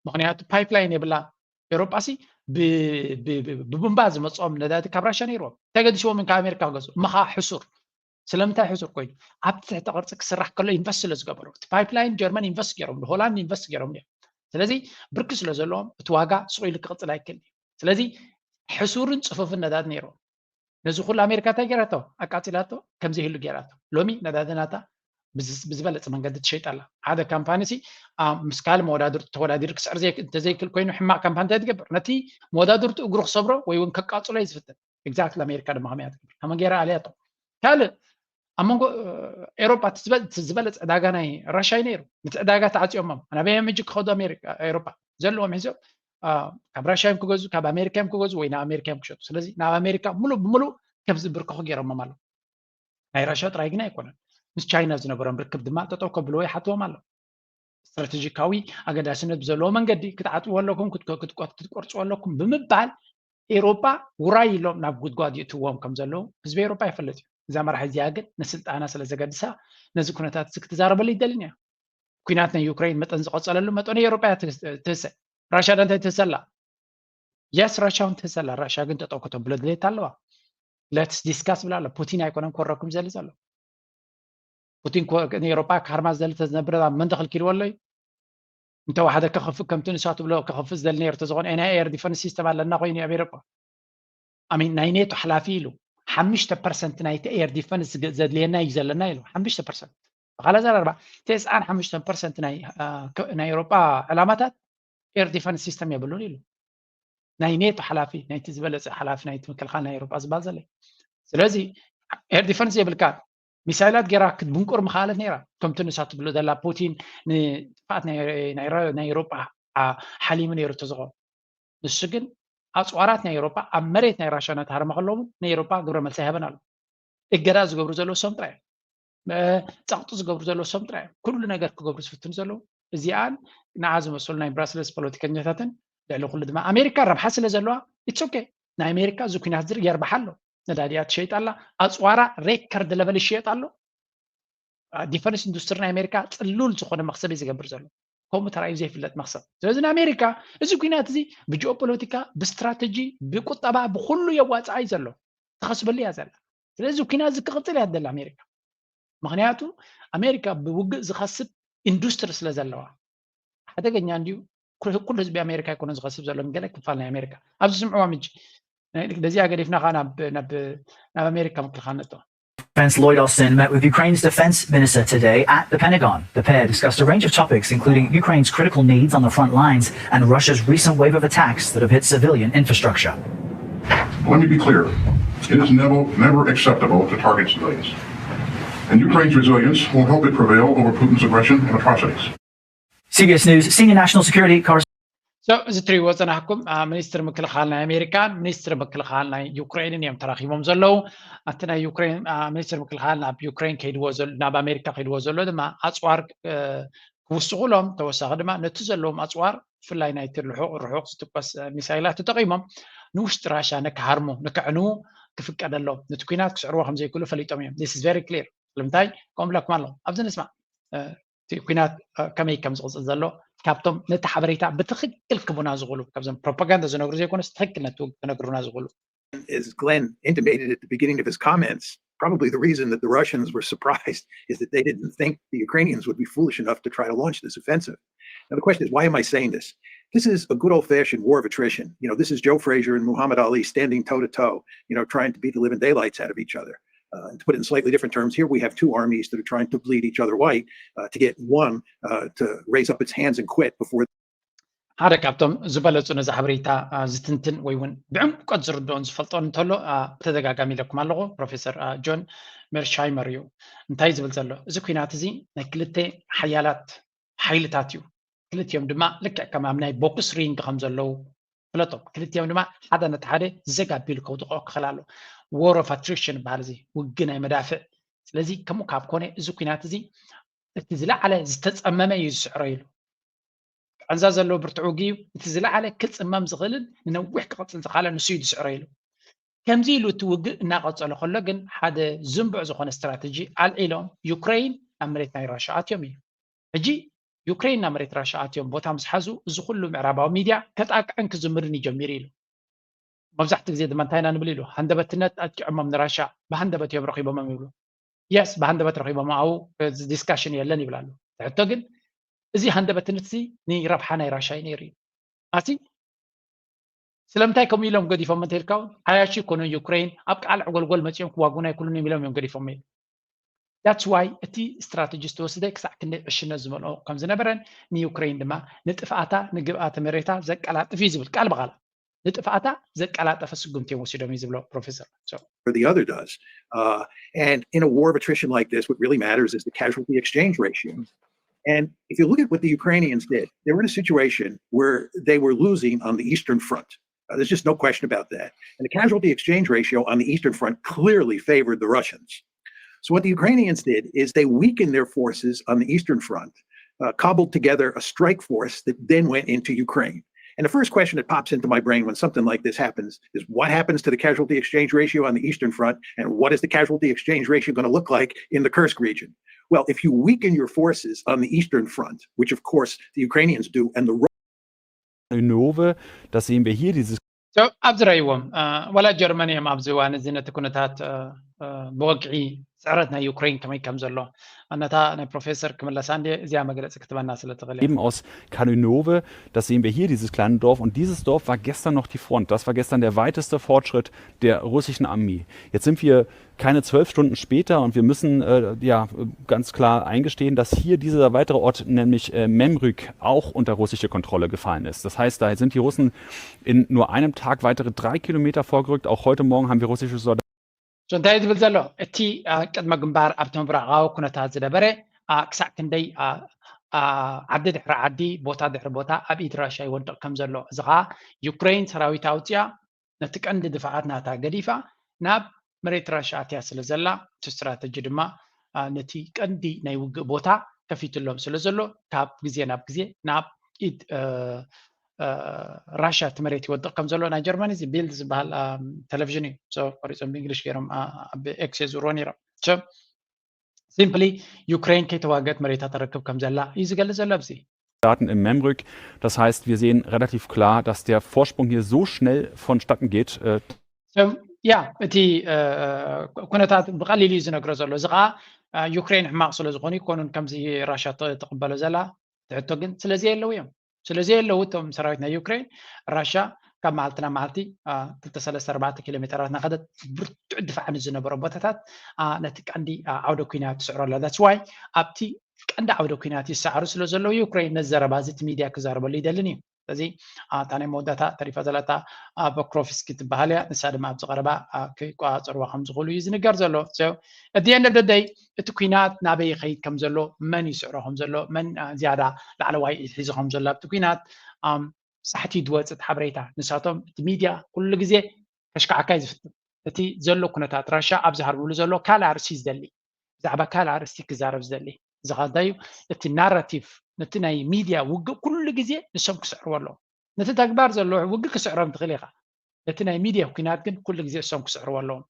ምክንያቱ ፓይፕላይን የብላ። ኤውሮጳ ሲ ብቡምባ ዝመፅኦም ነዳዲ ካብ ራሻ ነይርዎም ተገዲስዎም ካብ ኣሜሪካ ክገዝኡ ምኻ ሕሱር ስለምንታይ ሕሱር ኮይኑ ኣብቲ ትሕተ ቅርፂ ክስራሕ ከሎ ኢንቨስት ስለ ዝገበሩ እቲ ፓይፕላይን ጀርመን ኢንቨስት ገይሮም ሆላንድ ኢንቨስት ገይሮም እዮም። ስለዚ ብርኪ ስለ ዘለዎም እቲ ዋጋ ስቕ ኢሉ ክቕፅል ኣይክእል እዩ። ስለዚ ሕሱርን ፅፉፍን ነዳዲ ነይርዎም። ነዚ ኩሉ ኣሜሪካ እንታይ ገይራቶ? ኣቃፂላቶ ከምዘይህሉ ገይራቶ። ሎሚ ነዳዲ ናታ ብዝበለፀ መንገዲ ትሸይጥ ኣላ። ሓደ ካምፓኒ ሲ ምስ ካልእ መወዳድርቱ ተወዳዲሩ ክስዕር እንተዘይክእል ኮይኑ ሕማቕ ካምፓኒ እንታይ ትገብር? ነቲ መወዳድርቱ እግሩ ክሰብሮ ወይ እውን ከቃፅሎ እዩ ዝፍትን። ኤግዛክትሊ ኣሜሪካ ድማ ከመያ ትገብር ከመ ገይራ ኣልያቶ ካልእ ኣብ መንጎ ኤሮፓ ዝበለፀ ዕዳጋ ናይ ራሻ እዩ ነይሩ። ነቲ ዕዳጋ ተዓፂኦሞም ናበይ እዮም ሕጂ ክኸዱ ኣሜሪካ ኤሮፓ ዘለዎም ሒዞም ካብ ራሻ እዮም ክገዙ ካብ ኣሜሪካ እዮም ክገዙ ወይ ናብ ኣሜሪካ እዮም ክሸጡ። ስለዚ ናብ ኣሜሪካ ሙሉእ ብሙሉእ ከም ዝብርከኹ ገይሮሞም ኣለዉ። ናይ ራሻ ጥራይ ግን ኣይኮነን ምስ ቻይና ዝነበሮም ርክብ ድማ ጠጠው ከብልዎ ይሓትዎም ኣሎ። ስትራተጂካዊ ኣገዳስነት ብዘለዎ መንገዲ ክትዓፅዎ ኣለኩም ክትቆርፅዎ ኣለኩም ብምባል ኤሮጳ ውራይ ኢሎም ናብ ጉድጓድ ይእትዎም ከም ዘለዉ ህዝቢ ኤሮጳ ይፈልጥ እዩ። እዛ መራሒ እዚኣ ግን ንስልጣና ስለ ዘገድሳ ነዚ ኩነታት እዚ ክትዛረበሉ ይደልን እያ። ኩናት ናይ ዩክሬን መጠን ዝቐፀለሉ መጠኑ ኤሮጳ እያ ትህሰ። ራሻ ዳ እንታይ ትህሰላ? የስ ራሻ እውን ትህሰላ። ራሻ ግን ጠጠው ከተብሎ ድሌት ኣለዋ። ለትስ ዲስካስ ብላ ኣሎ። ፑቲን ኣይኮነን ኮረኩም ዘሊ ዘሎ ፑቲን ንኤሮጳ ካርማ ዘሊ ተዝነብር መን ተኸልኪልዎ ኣሎ እዩ። እንተወሓደ ከኽፍእ ከምቲ ንሳ ትብሎ ከኽፍእ ዝደሊ ነይሩ ተዝኾነ ናይ ኤር ዲፈንስ ሲስተም ኣለና ኮይኑ ኣብ ኤሮጳ ኣሚን ናይ ኔቶ ሓላፊ ኢሉ ሓሙሽተ ፐርሰንት ናይቲ ኤር ዲፈንስ ዘድልየና እዩ ዘለና ኢሉ ሓሙሽተ ፐርሰንት ብኻላ ዘረባ ተስዓን ሓሙሽተ ፐርሰንት ናይ ኤሮጳ ዕላማታት ኤር ዲፈንስ ሲስተም የብሉን ኢሉ ናይ ኔቶ ሓላፊ ናይቲ ዝበለፀ ሓላፊ ናይቲ ምክልኻል ናይ ኤሮጳ ዝበሃል ዘሎ። ስለዚ ኤር ዲፈንስ የብልካ ሚሳይላት ገይራ ክትብንቁር ምኽኣለት ነይራ። ከምቲ ንሳ ትብሎ ዘላ ፑቲን ንጥፍኣት ናይ ኤሮጳ ሓሊሙ ነይሩ ተዝኾ ንሱ ግን ኣፅዋራት ናይ ኤሮጳ ኣብ መሬት ናይ ራሻ እናተሃረመ ከለዉ ናይ ኤሮጳ ግብረ መልሲ ኣይሃበን ኣሎ። እገዳ ዝገብሩ ዘለዉ እሶም ጥራይ እዮም። ጸቕጢ ዝገብሩ ዘለዉ እሶም ጥራይ እዮም። ኩሉ ነገር ክገብሩ ዝፍትኑ ዘለዉ እዚኣን ንዓ ዝመሰሉ ናይ ብራስለስ ፖለቲከኛታትን ልዕሊ ኩሉ ድማ ኣሜሪካ ረብሓ ስለ ዘለዋ it's okay። ናይ ኣሜሪካ እዚ ኩናት ዝር የርብሓ ኣሎ። ነዳዲኣ ትሸይጥ ኣላ። ኣፅዋራ ሬከርድ ለቨል ይሽየጥ ኣሎ። ዲፈንስ ኢንዱስትሪ ናይ ኣሜሪካ ፅሉል ዝኾነ መክሰብ እዩ ዝገብር ዘሎ። ከምኡ ተራእዩ ዘይፍለጥ መክሰብ። ስለዚ ንኣሜሪካ እዚ ኩናት እዚ ብጂኦፖለቲካ፣ ብስትራተጂ፣ ብቁጠባ፣ ብኩሉ የዋፅኣ እዩ ዘሎ። ትኸስበሉ እያ ዘላ። ስለዚ ኩናት እዚ ክቕፅል እያ ትደሊ ኣሜሪካ። ምክንያቱ ኣሜሪካ ብውግእ ዝኸስብ ኢንዱስትሪ ስለ ዘለዋ። ሓደገኛ እንድዩ። ኩሉ ህዝቢ ኣሜሪካ ኣይኮነን ዝኸስብ ዘሎ፣ ገለ ክፋል ናይ ኣሜሪካ። ኣብዚ ስምዕዋ ምጂ ነዚኣ ገዲፍና ከዓ ናብ ኣሜሪካ ምክልኻል ነጥዋ። Defense Lloyd Austin met with Ukraine's defense minister today at the Pentagon. The pair discussed a range of topics, including Ukraine's critical needs on the front lines and Russia's recent wave of attacks that have hit civilian infrastructure. Let me be clear. It is never, never acceptable to target civilians. And Ukraine's resilience won't help it prevail over Putin's aggression and atrocities. C B S News senior national security correspondent. So, እዚ ትሪእዎ ዝጸናሕኩም ሚኒስትር ምክልኻል ናይ ኣሜሪካን ሚኒስትር ምክልኻል ናይ ዩክሬንን እዮም ተራኺቦም ዘለዉ። ኣብቲ ናይ ዩክሬን ሚኒስትር ምክልኻል ናብ ዩክሬን ከይድዎ ናብ ኣሜሪካ ከይድዎ ዘሎ ድማ ኣፅዋር ክውስኹሎም፣ ተወሳኺ ድማ ነቲ ዘለዎም ኣፅዋር ብፍላይ ናይቲ ርሑቕ ርሑቕ ዝትኮስ ሚሳይላት ተጠቒሞም ንውሽጢ ራሻ ንክሃርሙ ንክዕንዉ ክፍቀደሎም፣ ነቲ ኩናት ክስዕርዎ ከምዘይክእሉ ፈሊጦም እዮም። This is very clear። ስለምንታይ ከምኡ ብለኩም ኣለኹ። ኣብዚ ንስማዕ እቲ ኩናት ከመይ ከም ዝቕፅል ዘሎ ካብቶም ነቲ ሓበሬታ ብትኽክል ክቡና ዝኽእሉ ካብዞም ፕሮፓጋንዳ ዝነግሩ ዘይኮነስ ትኽክል ነቲ ክነግሩና ዝኽእሉ። As Glenn intimated at the beginning of his comments, probably the reason that the Russians were surprised is that they didn't think the Ukrainians would be foolish enough to try to launch this offensive. Now, the question is, why am I saying this? This is a good old-fashioned war of attrition. You know, this is Joe Frazier and Muhammad Ali standing toe-to-toe, you know, trying to beat the living daylights out of each other. Uh, and to put it in slightly different terms, here we have two armies that are trying to bleed each other white uh, to get one uh, to raise up its hands and quit before ሓደ ካብቶም ዝበለፁ ነዚ ሓበሬታ ዝትንትን ወይ እውን ብዕምቆት ዝርድኦን ዝፈልጦን እንተሎ ብተደጋጋሚ ኢለኩም ኣለኹ፣ ፕሮፌሰር ጆን ሜርሻይመር እዩ። እንታይ ዝብል ዘሎ? እዚ ኩናት እዚ ናይ ክልተ ሓያላት ሓይልታት እዩ። ክልቲኦም ድማ ልክዕ ከም ኣብ ናይ ቦክስ ሪንግ ከም ዘለዉ ፍለጦም። ክልቲኦም ድማ ሓደ ነቲ ሓደ ዘግ ኣቢሉ ከውድቕኦ ክኽእል ኣሎ። War of attrition ይበሃል፣ እዚ ውጊ ናይ መዳፍዕ። ስለዚ ከምኡ ካብ ኮነ እዚ ኩናት እዚ እቲ ዝለዓለ ዝተጸመመ እዩ ዝስዕሮ ኢሉ። ቃንዛ ዘለዎ ብርቱዕ ውግእ እዩ። እቲ ዝለዓለ ክጽመም ዝኽእልን ንነዊሕ ክቕጽል ዝኽኣለ ንሱ እዩ ዝስዕሮ ኢሉ። ከምዚ ኢሉ እቲ ውግእ እናቐጸሎ ከሎ ግን ሓደ ዝንቡዕ ዝኾነ ስትራተጂ ኣልዒሎም ዩክረይን ኣብ መሬት ናይ ራሻ ኣትዮም እዩ። ሕጂ ዩክረይን ናብ መሬት ራሻ ኣትዮም ቦታ ምስ ሓዙ እዚ ኩሉ ምዕራባዊ ሚድያ ከጣቅዕን ክዝምርን እዩ ጀሚሩ ኢሉ። መብዛሕትኡ ግዜ ድማ እንታይ ኢና ንብል ኢሉ ሃንደበትነት ኣጥቂዖሞም ንራሻ ብሃንደበት እዮም ረኺቦሞም ይብሉ። የስ ብሃንደበት ረኺቦም ኣብኡ ዲስካሽን የለን ይብል ኣሎ። ሕቶ ግን እዚ ሃንደበትነት እዚ ንረብሓ ናይ ራሻ እዩ ነይሩ እዩ። ኣቲ ስለምንታይ ከምኡ ኢሎም ገዲፎም እንተልካ እውን ሓያሽ ይኮኑ ዩክሬን ኣብ ቃልዕ ጎልጎል መፂኦም ክዋጉና ኣይክሉን እዮም ኢሎም እዮም ገዲፎም ኢሉ። That's why እቲ ስትራተጂ ዝተወስደ ክሳዕ ክንደይ ዕሽነት ዝመልኦ ከም ዝነበረን ንዩክሬን ድማ ንጥፍኣታ ንግብኣተ መሬታ ዘቀላጥፍ እዩ ዝብል ቃል ብቓል ንጥፍኣታ ዘቀላጠፈ ስጉምቲ እዮም ወሲዶም እዩ ዝብሎ ፕሮፌሰር። or the other does. Uh, and in a war of attrition like this, what really matters is the casualty exchange ratio. And if you look at what the Ukrainians did, they were in a situation where they were losing on the Eastern Front. Uh, there's just no question about that. And the casualty exchange ratio on the Eastern Front clearly favored the Russians. So what the Ukrainians did is they weakened their forces on the Eastern Front, uh, cobbled together a strike force that then went into Ukraine. And the first question that pops into my brain when something like this happens is what happens to the casualty exchange ratio on the Eastern Front, and what is the casualty exchange ratio going to look like in the Kursk region? Well, if you weaken your forces on the Eastern Front, which of course the Ukrainians do, and the Nove, das sehen wir hier, dieses ኣብዚ ረይዎም ዋላ ጀርመን እዮም ኣብዚ እዋን እዚ ነቲ ኩነታት ብወግዒ ስዕረት ናይ ዩክሬን ከመይ ከም ዘሎ ነታ ናይ ፕሮፌሰር ክምለሳ እንደ እዚኣ መግለፂ ክትበና ስለ ትኽእል eben aus Kanynove, das sehen wir hier, dieses kleine Dorf. Und dieses Dorf war gestern noch die Front. Das war gestern der weiteste Fortschritt der russischen Armee. Jetzt sind wir keine zwölf Stunden später und wir müssen äh, ja ganz klar eingestehen, dass hier dieser weitere Ort, nämlich äh, Memrük, auch unter russische Kontrolle gefallen ist. Das heißt, da sind die Russen in nur einem Tag weitere drei Kilometer vorgerückt. Auch heute Morgen haben wir russische Soldaten. እንታይ ዝብል ዘሎ እቲ ቅድመ ግንባር ኣብቲ ምብራቃዊ ኩነታት ዝነበረ ክሳዕ ክንደይ ዓዲ ድሕሪ ዓዲ ቦታ ድሕሪ ቦታ ኣብ ኢድ ራሻ ይወድቕ ከም ዘሎ እዚ ከዓ ዩክሬን ሰራዊት ኣውፅያ ነቲ ቀንዲ ድፍዓት ናታ ገዲፋ ናብ መሬት ራሻ ኣትያ ስለ ዘላ እቲ ስትራተጂ ድማ ነቲ ቀንዲ ናይ ውግእ ቦታ ከፊትሎም ስለ ዘሎ ካብ ግዜ ናብ ግዜ ናብ ኢድ ራሻ እቲ መሬት ይወድቕ ከም ዘሎ ናይ ጀርመኒ እዚ ቢልድ ዝበሃል ቴሌቪዥን እዩ። ቆሪፆም ብእንግሊሽ ገይሮም ኣብ ኤክስ የዝርዎ ነይሮም። ሲምፕሊ ዩክሬን ከይተዋገት መሬታ ተረክብ ከም ዘላ እዩ ዝገልጽ ዘሎ ኣብዚ። Daten im Memrück. Das heißt, wir sehen relativ klar, dass der Vorsprung hier so schnell vonstatten geht. ያ እቲ ኩነታት ብቐሊሉ እዩ ዝነግሮ ዘሎ። እዚ ከዓ ዩክሬን ሕማቕ ስለ ዝኾኑ ይኮኑን ከምዚ ራሻ ትቕበሎ ዘላ ትሕቶ ግን ስለዚ የለው እዮም ስለዚ የለው እቶም ሰራዊት ናይ ዩክሬን ራሻ ካብ መዓልቲ ናብ መዓልቲ ክልተ ሰለስተ ኣርባዕተ ኪሎ ሜተራት እናኸደት ብርቱዕ ድፋዕ ንዝነበሮ ቦታታት ነቲ ቀንዲ ዓውደ ኩናት ትስዕሮ ኣላ። ዳትስ ዋይ ኣብቲ ቀንዲ ዓውደ ኩናት ይሰዓሩ ስለ ዘለዉ ዩክሬን ነዚ ዘረባ እዚ እቲ ሚድያ ክዛረበሉ ይደልን እዩ። ስለዚ እታ ናይ መወዳእታ ተሪፋ ዘላ እታ ፖክሮቭስኪ ትበሃል እያ። ንሳ ድማ ኣብዚ ቀረባ ክቆፃፀርዋ ከም ዝኽእሉ እዩ ዝንገር ዘሎ። እቲ end of the day እቲ ኩናት ናበይ ይኸይድ ከም ዘሎ መን ይስዕሮ ከም ዘሎ መን ዝያዳ ላዕለዋይ ሒዙ ከም ዘሎ ኣብቲ ኩናት ሳሕቲ ዝወፅእ ሓበሬታ ንሳቶም እቲ ሚድያ ኩሉ ግዜ ከሽካዓካ እዩ ዝፍትን። እቲ ዘሎ ኩነታት ራሻ ኣብ ዝሃርብሉ ዘሎ ካልእ ኣርእስቲ ዝደሊ ብዛዕባ ካልእ ኣርእስቲ ክዛረብ ዝደሊ እዚ ኸ እንታይ እዩ? እቲ ናራቲቭ ነቲ ናይ ሚድያ ውግእ ኩሉ ግዜ ንሶም ክስዕርዎ ኣለዎም። ነቲ ተግባር ዘሎ ውግእ ክስዕሮም ትኽእል ኢኻ። ነቲ ናይ ሚድያ ኩናት ግን ኩሉ ግዜ እሶም ክስዕርዎ ኣለዎም።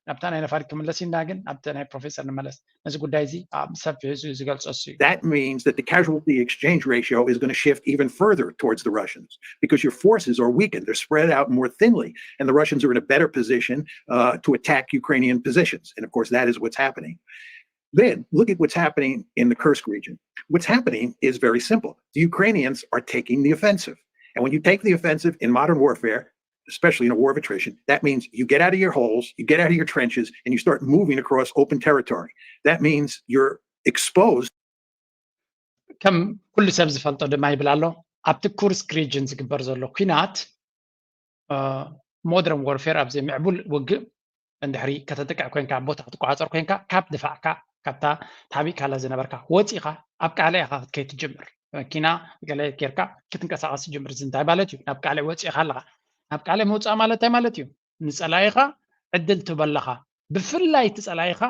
ናብታ ናይ ነፋሪት ክምለስ ኢና ግን ኣብቲ ናይ ፕሮፌሰር ንመለስ። ነዚ ጉዳይ እዚ ብሰፊሑ ዝገልፆ እሱ እዩ። That means that the casualty exchange ratio is going to shift even further towards the Russians because your forces are weakened. They're spread out more thinly, and the Russians are in a better position uh, to attack Ukrainian positions. And of course, that is what's happening. Then look at what's happening in the Kursk region. What's happening is very simple. The Ukrainians are taking the offensive. And when you take the offensive in modern warfare, especially in a war of attrition, that means you get out of your holes, you get out of your trenches, and you start moving across open territory. That means you're exposed. ከም ኩሉ ሰብ ዝፈልጦ ድማ ይብል ኣሎ ኣብቲ ኩርስክ ሪጅን ዝግበር ዘሎ ኩናት ሞደርን ወርፌር ኣብዚ ምዕቡል ውግእ እንድሕሪ ከተጥቅዕ ኮይንካ ቦታ ክትቆፃፀር ኮይንካ ካብ ድፋዕካ ካብታ ታቢእካላ ዝነበርካ ወፂኻ ኣብ ቃልዕ ኢኻ ክትከይድ ትጅምር። መኪና ገለ ጌርካ ክትንቀሳቐስ ትጅምር። እዚ እንታይ ማለት እዩ? ናብ ቃልዕ ወፂኻ ኣለኻ። ናብ ቃልዕ ምውፃእ ማለት እንታይ ማለት እዩ? ንፀላኢኻ ዕድል ትህበለኻ። ብፍላይ እቲ ፀላኢኻ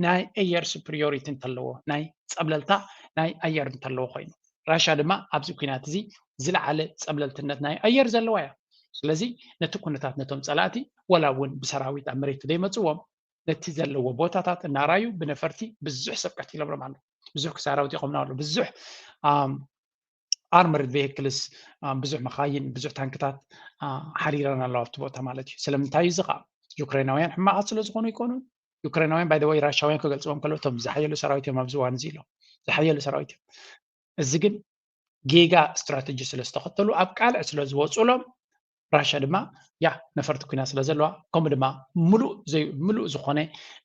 ናይ ኣየር ሱፕሪዮሪቲ እንተለዎ ናይ ፀብለልታ ናይ ኣየር እንተለዎ ኮይኑ ራሻ ድማ ኣብዚ ኩናት እዚ ዝለዓለ ፀብለልትነት ናይ ኣየር ዘለዋ እያ። ስለዚ ነቲ ኩነታት ነቶም ፀላእቲ ወላ እውን ብሰራዊት ኣብ መሬት ዘይመፅዎም ነቲ ዘለዎ ቦታታት እናራዩ ብነፈርቲ ብዙሕ ሰብ ቀቲሎምሎም ኣሎ። ብዙሕ ክሳራ ኣውዲቖምና ኣሎ። ብዙሕ ኣርመርድ ቬክልስ ብዙሕ መኻይን ብዙሕ ታንክታት ሓሪረን ኣለዋ ኣብቲ ቦታ ማለት እዩ። ስለምንታይ እዩ እዚ ከዓ ዩክሬናውያን ሕማቓት ስለ ዝኾኑ ይኮኑ። ዩክሬናውያን ባይ ወይ ራሻውያን ክገልፅዎም ከሎ እቶም ዝሓየሉ ሰራዊት እዮም ኣብዚ እዋን እዚ ኢሎም ዝሓየሉ ሰራዊት እዮም። እዚ ግን ጌጋ ስትራተጂ ስለ ዝተኸተሉ ኣብ ቃልዕ ስለ ዝወፁሎም ራሻ ድማ ያ ነፈርቲ ኩናት ስለ ዘለዋ ከምኡ ድማ ሙሉእ ሙሉእ ዝኾነ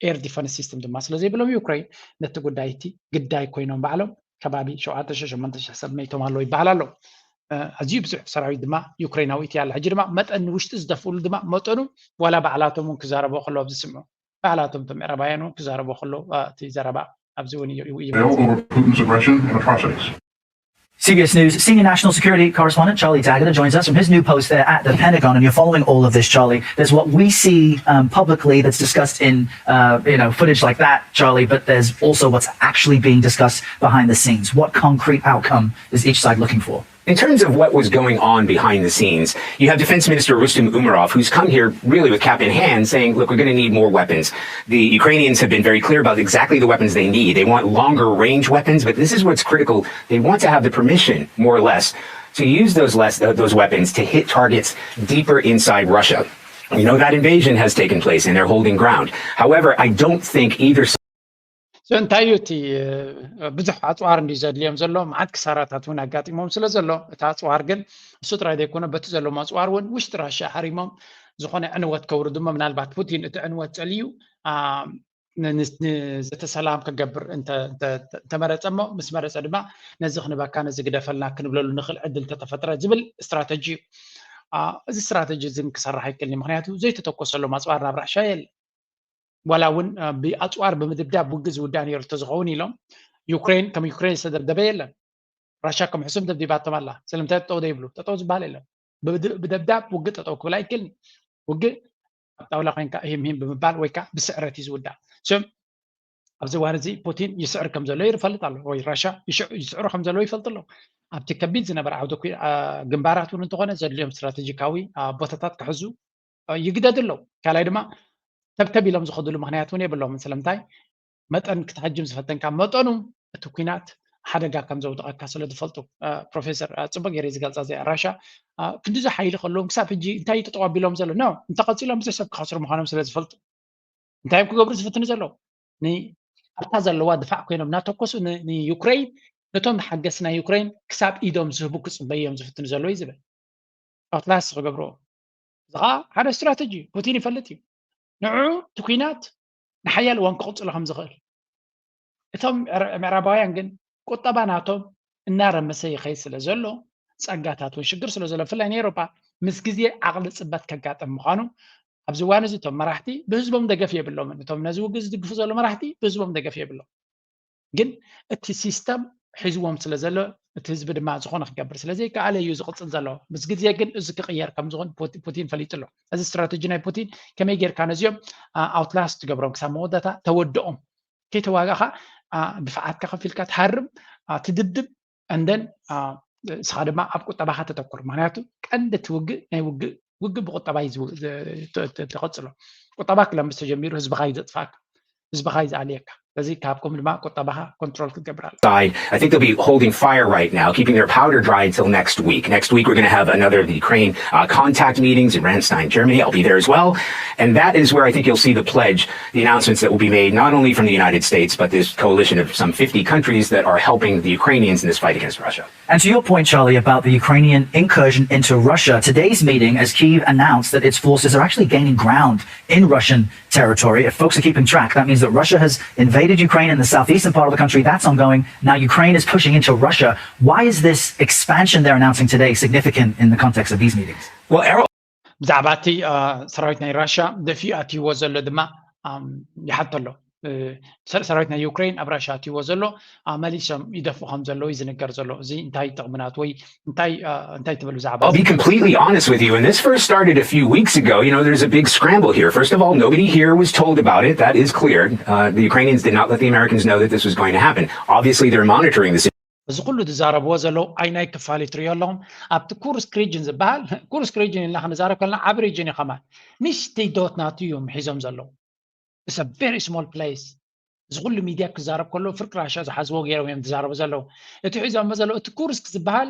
ኤር ዲፈንስ ሲስተም ድማ ስለ ዘይብሎም ዩክሬን ነቲ ጉዳይ እቲ ግዳይ ኮይኖም ባዕሎም ከባቢ ሸውዓተ ሸሕ ሸሞንተ ሸሕ ሰብ መይቶም ኣለዉ ይበሃል ኣሎ። ኣዝዩ ብዙሕ ሰራዊት ድማ ዩክሬናዊ እቲ ኣላ። ሕጂ ድማ መጠን ንውሽጢ ዝደፍእሉ ድማ መጠኑ ዋላ ባዕላቶም እውን ክዛረቦ ከለዉ ኣብዚ ስምዑ ባዕላቶም እቶም ምዕራባውያን እውን ክዛረቦ ከለዉ እቲ ዘረባ ኣብዚ እውን እዩ። Over Putin's aggression and atrocities. C B S News senior national security correspondent Charlie D'Agata joins us from his new post there at the Pentagon. And you're following all of this, Charlie. There's what we see um, publicly that's discussed in uh, you know footage like that, Charlie. But there's also what's actually being discussed behind the scenes. What concrete outcome is each side looking for? In terms of what was going on behind the scenes, you have Defense Minister Rustem Umerov, who's come here really with cap in hand saying, look, we're going to need more weapons. The Ukrainians have been very clear about exactly the weapons they need. They want longer range weapons, but this is what's critical. They want to have the permission, more or less, to use those, less, uh, those weapons to hit targets deeper inside Russia. We know that invasion has taken place and they're holding ground. However, I don't think either side. እንታይ እዩ እቲ ብዙሕ ኣፅዋር እንዲ ዘድልዮም ዘሎ መዓት ክሳራታት እውን ኣጋጢሞም ስለ ዘሎ እቲ ኣፅዋር ግን እሱ ጥራይ ዘይኮነ በቲ ዘለዎም ኣፅዋር እውን ውሽጢ ራሽያ ሓሪሞም ዝኾነ ዕንወት ከውርድሞ ምናልባት ፑቲን እቲ ዕንወት ፀልዩ ዘተ ሰላም ክገብር እንተመረፀ እሞ ምስ መረፀ ድማ ነዚ ክንበካ ነዚ ግደፈልና ክንብለሉ ንኽእል ዕድል ተተፈጥረ ዝብል ስትራተጂ እዩ። እዚ ስትራተጂ እዚ ክሰርሕ ኣይክእልን ምክንያቱ ዘይተተኮሰሎም ኣፅዋር ናብ ራሽያ የለ ዋላ እውን ብኣፅዋር ብምድብዳብ ውግእ ዝውዳእ ነይሩ እንተዝኸውን ኢሎም ዩክሬን ከም ዩክሬን ዝተደብደበ የለን። ራሽያ ከም ሕሱም ደብዲባቶም ኣላ። ስለምንታይ ጠጠው ዘይብሉ? ጠጠው ዝበሃል የለን። ብደብዳብ ውግእ ጠጠው ክብል ኣይክእልን። ውግእ ጣውላ ኮይንካ ሂም ሂም ብምባል ወይ ከዓ ብስዕረት እዩ ዝውዳእ። So ኣብዚ እዋን እዚ ፑቲን ይስዕር ከም ዘሎ ይፈልጥ ኣሎ፣ ወይ ራሻ ይስዕሩ ከም ዘለዉ ይፈልጡ ኣለዉ። ኣብቲ ከቢድ ዝነበረ ዓውደ ግንባራት እውን እንተኾነ ዘድልዮም ስትራቴጂካዊ ቦታታት ክሕዙ ይግደዱ ኣለዉ። ካልኣይ ድማ ተብተብ ኢሎም ዝኸድሉ ምክንያት እውን የብሎምን። ስለምንታይ? መጠን ክትሃጅም ዝፈተንካ መጠኑ እቲ ኩናት ሓደጋ ከም ዘውድቐካ ስለ ዝፈልጡ። ፕሮፌሰር፣ ፅቡቅ ገይረ ዝገልፃ እዚኣ። ራሻ ክንዲዚ ሓይሊ ከለዎም ክሳብ ሕጂ እንታይ ተጠዋቢሎም ዘሎ ነው? እንተቐፂሎም ብዙሕ ሰብ ክኸስሩ ምዃኖም ስለ ዝፈልጡ እንታይ እዮም ክገብሩ ዝፍትኑ ዘለዉ? ኣብታ ዘለዋ ድፋዕ ኮይኖም እናተኮሱ ንዩክሬን፣ ነቶም ሓገስ ናይ ዩክሬን ክሳብ ኢዶም ዝህቡ ክፅበዮም ዝፍትኑ ዘለዉ እዩ ዝብል። ኣውትላስት ክገብርዎ እዚ ከዓ ሓደ ስትራተጂ ፑቲን ይፈልጥ እዩ። ንዑ እቲ ኩናት ንሓያል እዋን ክቕፅሎ ከም ዝኽእል እቶም ምዕራባውያን ግን ቁጠባ ናቶም እናረመሰ ይኸይድ ስለ ዘሎ፣ ጸጋታት እውን ሽግር ስለ ዘሎ፣ ብፍላይ ንኤውሮጳ ምስ ግዜ ዓቕሊ ጽበት ከጋጥም ምዃኑ ኣብዚ እዋን እዚ እቶም መራሕቲ ብህዝቦም ደገፍ የብሎምን። እቶም ነዚ ውግእ ዝድግፉ ዘሎ መራሕቲ ብህዝቦም ደገፍ የብሎም። ግን እቲ ሲስተም ሒዝዎም ስለ ዘሎ እቲ ህዝቢ ድማ ዝኾነ ክገብር ስለ ዘይከኣለ እዩ ዝቕጽል ዘሎ። ምስ ግዜ ግን እዚ ክቕየር ከም ዝኾን ፑቲን ፈሊጡ ኣሎ። እዚ ስትራተጂ ናይ ፑቲን ከመይ ጌርካ ነዚኦም ኣውትላስት ትገብሮም ክሳብ መወዳእታ ተወድኦም ከይተዋጋእኻ ድፍዓትካ ከፊልካ ትሃርም ትድብድብ እንደን እስኻ ድማ ኣብ ቁጠባኻ ተተኩር። ምክንያቱ ቀንዲ እቲ ውግእ ናይ ውግእ ውግእ ብቁጠባ እዩ ተቐፅሎ። ቁጠባ ክለምስ ተጀሚሩ ህዝብኻ እዩ ዘጥፋእካ፣ ህዝብኻ እዩ ዝኣልየካ። ስለዚ ካብኩም ድማ ቁጠባኻ ኮንትሮል ክትገብር ኣለ። I think they'll be holding fire right now, keeping their powder dry until next week. Next week, we're going to have another of the Ukraine uh, contact meetings in Ramstein, Germany. I'll be there as well. And that is where I think you'll see the pledge, the announcements that will be made, not only from the United States, but this coalition of some fifty countries that are helping the Ukrainians in this fight against Russia. And to your point, Charlie, about the Ukrainian incursion into Russia, today's meeting, as Kyiv announced that its forces are actually gaining ground in Russian territory. If folks are keeping track, that means that Russia has invaded Ukraine in the southeastern part of the country. That's ongoing. Now Ukraine is pushing into Russia. Why is this expansion they're announcing today significant in the context of these meetings? Well, Errol, ብዛዕባ እቲ ሰራዊት ናይ ራሽያ ደፊኡ ኣትይዎ ዘሎ ድማ ይሓቶ ኣሎ። ሰራዊት ናይ ዩክሬን ኣብ ራሽያ ኣትይዎ ዘሎ መሊሶም ይደፍኡ ከም ዘለዉ እዩ ዝንገር ዘሎ። እዚ እንታይ ጥቕሚ ናት ወይ እንታይ እንታይ ትብል ብዛዕባ I'll be completely honest with you. When this first started a few weeks ago, you know, there's a big scramble here. First of all, nobody here was told about it. That is clear. Uh, the Ukrainians did not let the Americans know that this was going to happen. Obviously, they're monitoring this. እዚ ኩሉ ዝዛረብዎ ዘለዉ ኣይናይ ክፋል ይትሪዮ ኣለኹም። ኣብቲ ኩርስክ ሪጅን ዝበሃል ኩርስክ ሪጅን ኢልና ክንዛረብ ከለና ዓብ ሪጅን እዩ ከማን ንሽተይ ዶት ናቱ እዮም ሒዞም ዘለዉ። It's a very small place። እዚ ኩሉ ሚድያ ክዛረብ ከሎ ፍርቂ ራሻ ዝሓዝዎ ገይሮም እዮም ዝዛረቡ ዘለዉ። እቲ ሒዞሞ ዘለዉ እቲ ኩርስክ ዝበሃል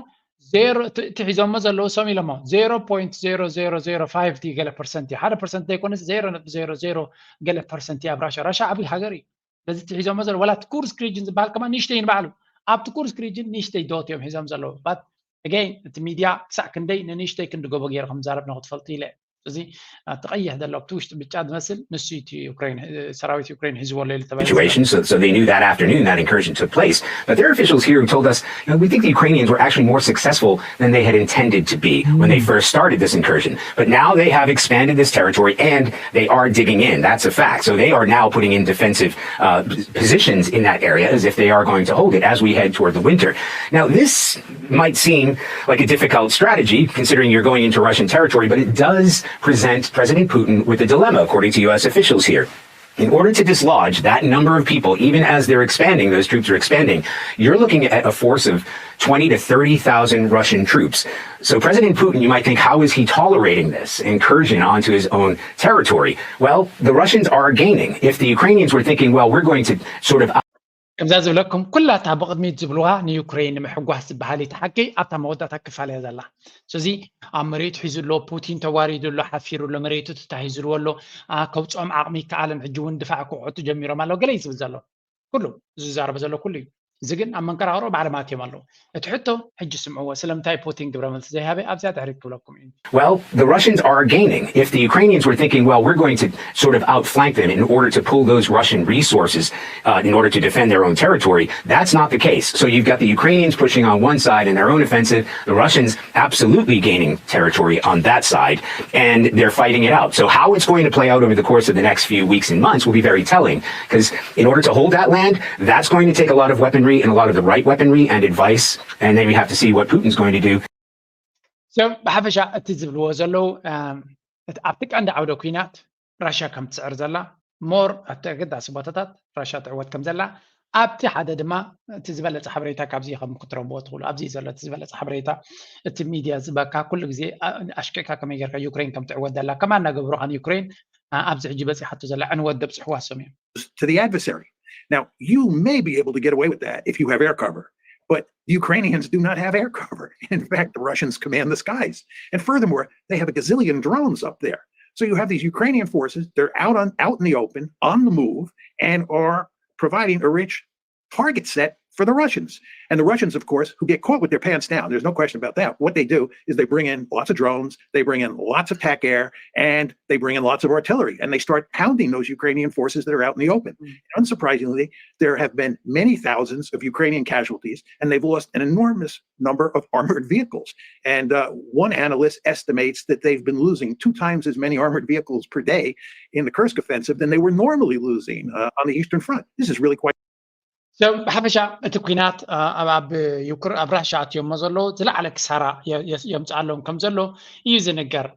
እቲ ሒዞሞ ዘለዉ ሰም ኢሎሞ zero point zero zero zero five ገለ ፐርሰንት እዩ። ሓደ ፐርሰንት ዘይኮነስ zero ነጥቢ zero zero ገለ ፐርሰንት እዩ ኣብ ራሻ። ራሻ ዓብዪ ሃገር እዩ። ስለዚ እቲ ሒዞሞ ዘለዉ ዋላ እቲ ኩርስክ ሪጅን ዝበሃል ከማን ንእሽተይ ንባዕሉ ኣብቲ ኩርስክ ሪጅን ንእሽተይ ዶት እዮም ሒዞም ዘለዉ። But again እቲ ሚድያ ክሳዕ ክንደይ ንንእሽተይ ክንዲ ጎቦ ገይሩ ከም ዝዛረብ ንክትፈልጡ ኢለ። እዚ እቲ ቀይሕ ዘሎ ኣብቲ ውሽጢ ብጫ ዝመስል ንሱ እቲ ዩክሬን ሰራዊት ዩክሬን ሒዝዎ ኣሎ ኢሉ ተባሂሉ። Situation, so, so they knew that afternoon that incursion took place. But there are officials here who told us, you know, we think the Ukrainians were actually more successful than they had intended to be when they first started this incursion. But now they have expanded this territory and they are digging in. That's a fact. So they are now putting in defensive uh, positions in that area as if they are going to hold it as we head toward the winter. Now, this might seem like a difficult strategy considering you're going into Russian territory, but it does present President Putin with a dilemma, according to U S officials here. In order to dislodge that number of people, even as they're expanding, those troops are expanding, you're looking at a force of twenty to thirty thousand Russian troops. So President Putin, you might think, how is he tolerating this incursion onto his own territory? Well, the Russians are gaining. If the Ukrainians were thinking, well, we're going to sort of ከምዛ ዝብለኩም ኩላታ ብቕድሚት ዝብልዋ ንዩክሬን ንምሕጓስ ዝበሃል እቲ ሓቂ ኣብታ መወዳእታ ክፋል እያ ዘላ። ስለዚ ኣብ መሬቱ ሒዙ ኣሎ፣ ፑቲን ተዋሪዱ ኣሎ፣ ሓፊሩ ኣሎ፣ መሬቱ ተታሂዝልዎ ኣሎ፣ ከውፅኦም ዓቕሚ ይከኣለን፣ ሕጂ እውን ድፋዕ ክውዕቱ ጀሚሮም ኣለዉ ገለ እዩ ዝብል ዘሎ። ኩሉ ዝዛረቡ ዘሎ ኩሉ እዩ። እዚ ግን ኣብ መንቀራቕሮ ባዕሎም ኣትዮም ኣለዉ። እቲ ሕቶ ሕጂ ስምዕዎ፣ ስለምንታይ ፑቲን ግብረ መልሲ ዘይሃበ ኣብዚኣ ድሕሪት ክብለኩም እዩ። Well, the Russians are gaining. If the Ukrainians were thinking, well, we're going to sort of outflank them in order to pull those Russian resources uh, in order to defend their own territory, that's not the case. So you've got the Ukrainians pushing on one side in their own offensive, the Russians absolutely gaining territory on that side, and they're fighting it out. So how it's going to play out over the course of the next few weeks and months will be very telling, because in order to hold that land, that's going to take a lot of weaponry and a lot of the right weaponry and advice, and then we have to see what Putin's going to do. ብሓፈሻ እቲ ዝብልዎ ዘለዉ ኣብቲ ቀንዲ ዓውደ ኩናት ራሽያ ከም ትስዕር ዘላ፣ ሞር ኣብቲ ኣገዳሲ ቦታታት ራሽያ ትዕወት ከም ዘላ፣ ኣብቲ ሓደ ድማ እቲ ዝበለጸ ሓበሬታ ካብዚ ከም ክትረኽብዎ ትኽእሉ። ኣብዚ ዘሎ እቲ ዝበለጸ ሓበሬታ፣ እቲ ሚድያ ዝበካ ኩሉ ግዜ ኣ-፣ ኣሽቂቕካ ከመይ ጌርካ ዩክሬን ከም ትዕወት ዘላ፣ ከማን እናገበሩ ኻን ዩክሬን፣ ኣ-፣ ኣብዚ ሕጂ በጺሓቶ ዘላ ዕንወት ደብጽሕዋ ሰም እዮም። to the adversary. Now, you may be able to get away with that if you have air cover, but the Ukrainians do not have air cover. In fact, the Russians command the skies. And furthermore, they have a gazillion drones up there. So you have these Ukrainian forces, they're out on out in the open, on the move, and are providing a rich target set for the Russians. And the Russians, of course, who get caught with their pants down, there's no question about that. What they do is they bring in lots of drones, they bring in lots of tac air, and they bring in lots of artillery, and they start pounding those Ukrainian forces that are out in the open. Mm. Unsurprisingly, there have been many thousands of Ukrainian casualties, and they've lost an enormous number of armored vehicles. And uh, one analyst estimates that they've been losing two times as many armored vehicles per day in the Kursk offensive than they were normally losing uh, on the Eastern Front. This is really quite So ብሓፈሻ እቲ ኲናት ኣብ ኣብ ዩክር ኣብ ራሻ ኣትዮሞ ዘለዉ ዝለዓለ ክሳራ የምፅኣሎም ከም ዘሎ እዩ ዝንገር።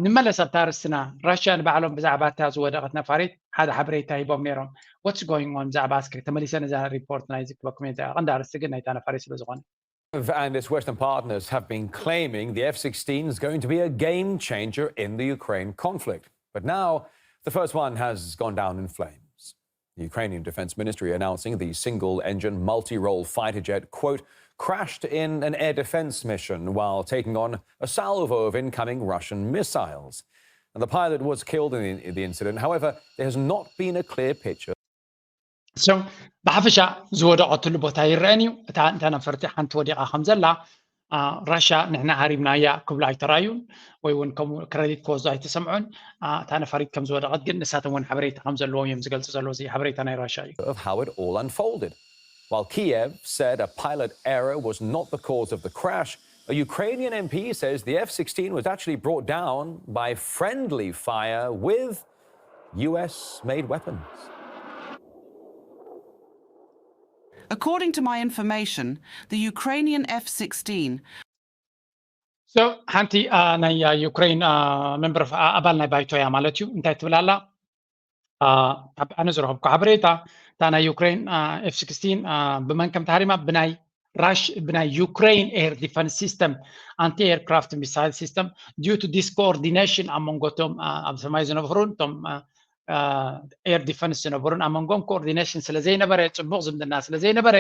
ንመለስ ኣብታ ርስትና ራሽያ ንባዕሎም ብዛዕባ እታ ዝወደቐት ነፋሪት ሓደ ሓበሬታ ሂቦም ነይሮም። What's going on ብዛዕባ እስከ ተመሊሰ ነዛ ሪፖርት ናይዚ ክበኩም እየ ቀንዲ ኣርስቲ ግን ናይታ ነፋሪት ስለ ዝኾነ And its Western partners have been claiming the F sixteen is going to be a game changer in the Ukraine conflict. But now, the first one has gone down in flames. The Ukrainian Defense Ministry announcing the single engine, multi role fighter jet, quote, crashed in an air defense mission while taking on a salvo of incoming Russian missiles. And the pilot was killed in the, the incident. However, there has not been a clear picture. So ብሓፈሻ ዝወደቐትሉ ቦታ ይረአን እዩ። እታ እንተ ነፈርቲ ሓንቲ ወዲቓ ከም ዘላ ራሻ ንሕና ሃሪምናያ ክብሉ ኣይተራዩን ወይ እውን ከምኡ ክረዲት ክወስዱ ኣይተሰምዑን። እታ ነፋሪት ከም ዝወደቐት ግን ንሳቶም እውን ሓበሬታ ከም ዘለዎም እዮም ዝገልጹ ዘለዉ። እዚ ሓበሬታ ናይ ራሻ እዩ። Of how it all unfolded. While Kiev said a pilot error was not the cause of the crash, a Ukrainian M P says the F sixteen was actually brought down by friendly fire with U S made weapons. According to my information, the Ukrainian F sixteen So ሓንቲ ናይ ዩክሬን ሜምበር ኣባል ናይ ባይቶ እያ ማለት እዩ። እንታይ ትብል ኣላ? ኣብ ኣነ ዝረኸብኩ ሓበሬታ እታ ናይ ዩክሬን ኤፍ ሲክስቲን ብመን ከም ተሃሪማ ብናይ ራሽ ብናይ ዩክሬን ኤር ዲፈንስ ሲስተም ኣንቲ ኤርክራፍት ሚሳይል ሲስተም due to discoordination ኣብ መንጎ እቶም ኣብ ሰማይ ዝነብሩን እቶም ኤር ዲፈንስ ዝነበሩን ኣብ መንጎም ኮኦርዲኔሽን ስለ ዘይነበረ፣ ፅቡቕ ዝምድና ስለ ዘይነበረ፣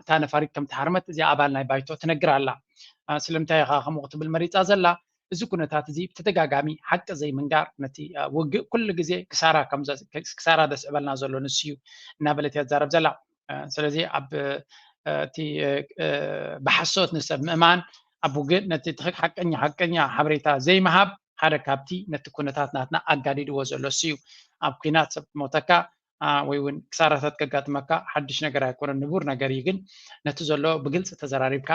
እታ ነፋሪት ከም ተሃርመት እዚኣ ኣባል ናይ ባይቶ ትነግር ኣላ። ስለምንታይ ኢኻ ከምኡ ክትብል መሪፃ ዘላ? እዚ ኩነታት እዚ ብተደጋጋሚ ሓቂ ዘይምንጋር ነቲ ውግእ ኩሉ ግዜ ክሳራ ዘስዕበልና ዘሎ ንሱ እዩ እናበለት እያ ትዛረብ ዘላ። ስለዚ ኣብ እቲ ብሓሶት ንሰብ ምእማን ኣብ ውግእ ነቲ ሓቀኛ ሓቀኛ ሓበሬታ ዘይምሃብ ሓደ ካብቲ ነቲ ኩነታት ናትና ኣጋዲድዎ ዘሎ እሱ እዩ። ኣብ ኲናት ሰብ ክሞተካ ወይ እውን ክሳራታት ከጋጥመካ ሓድሽ ነገር ኣይኮነን፣ ንቡር ነገር እዩ። ግን ነቲ ዘሎ ብግልፂ ተዘራሪብካ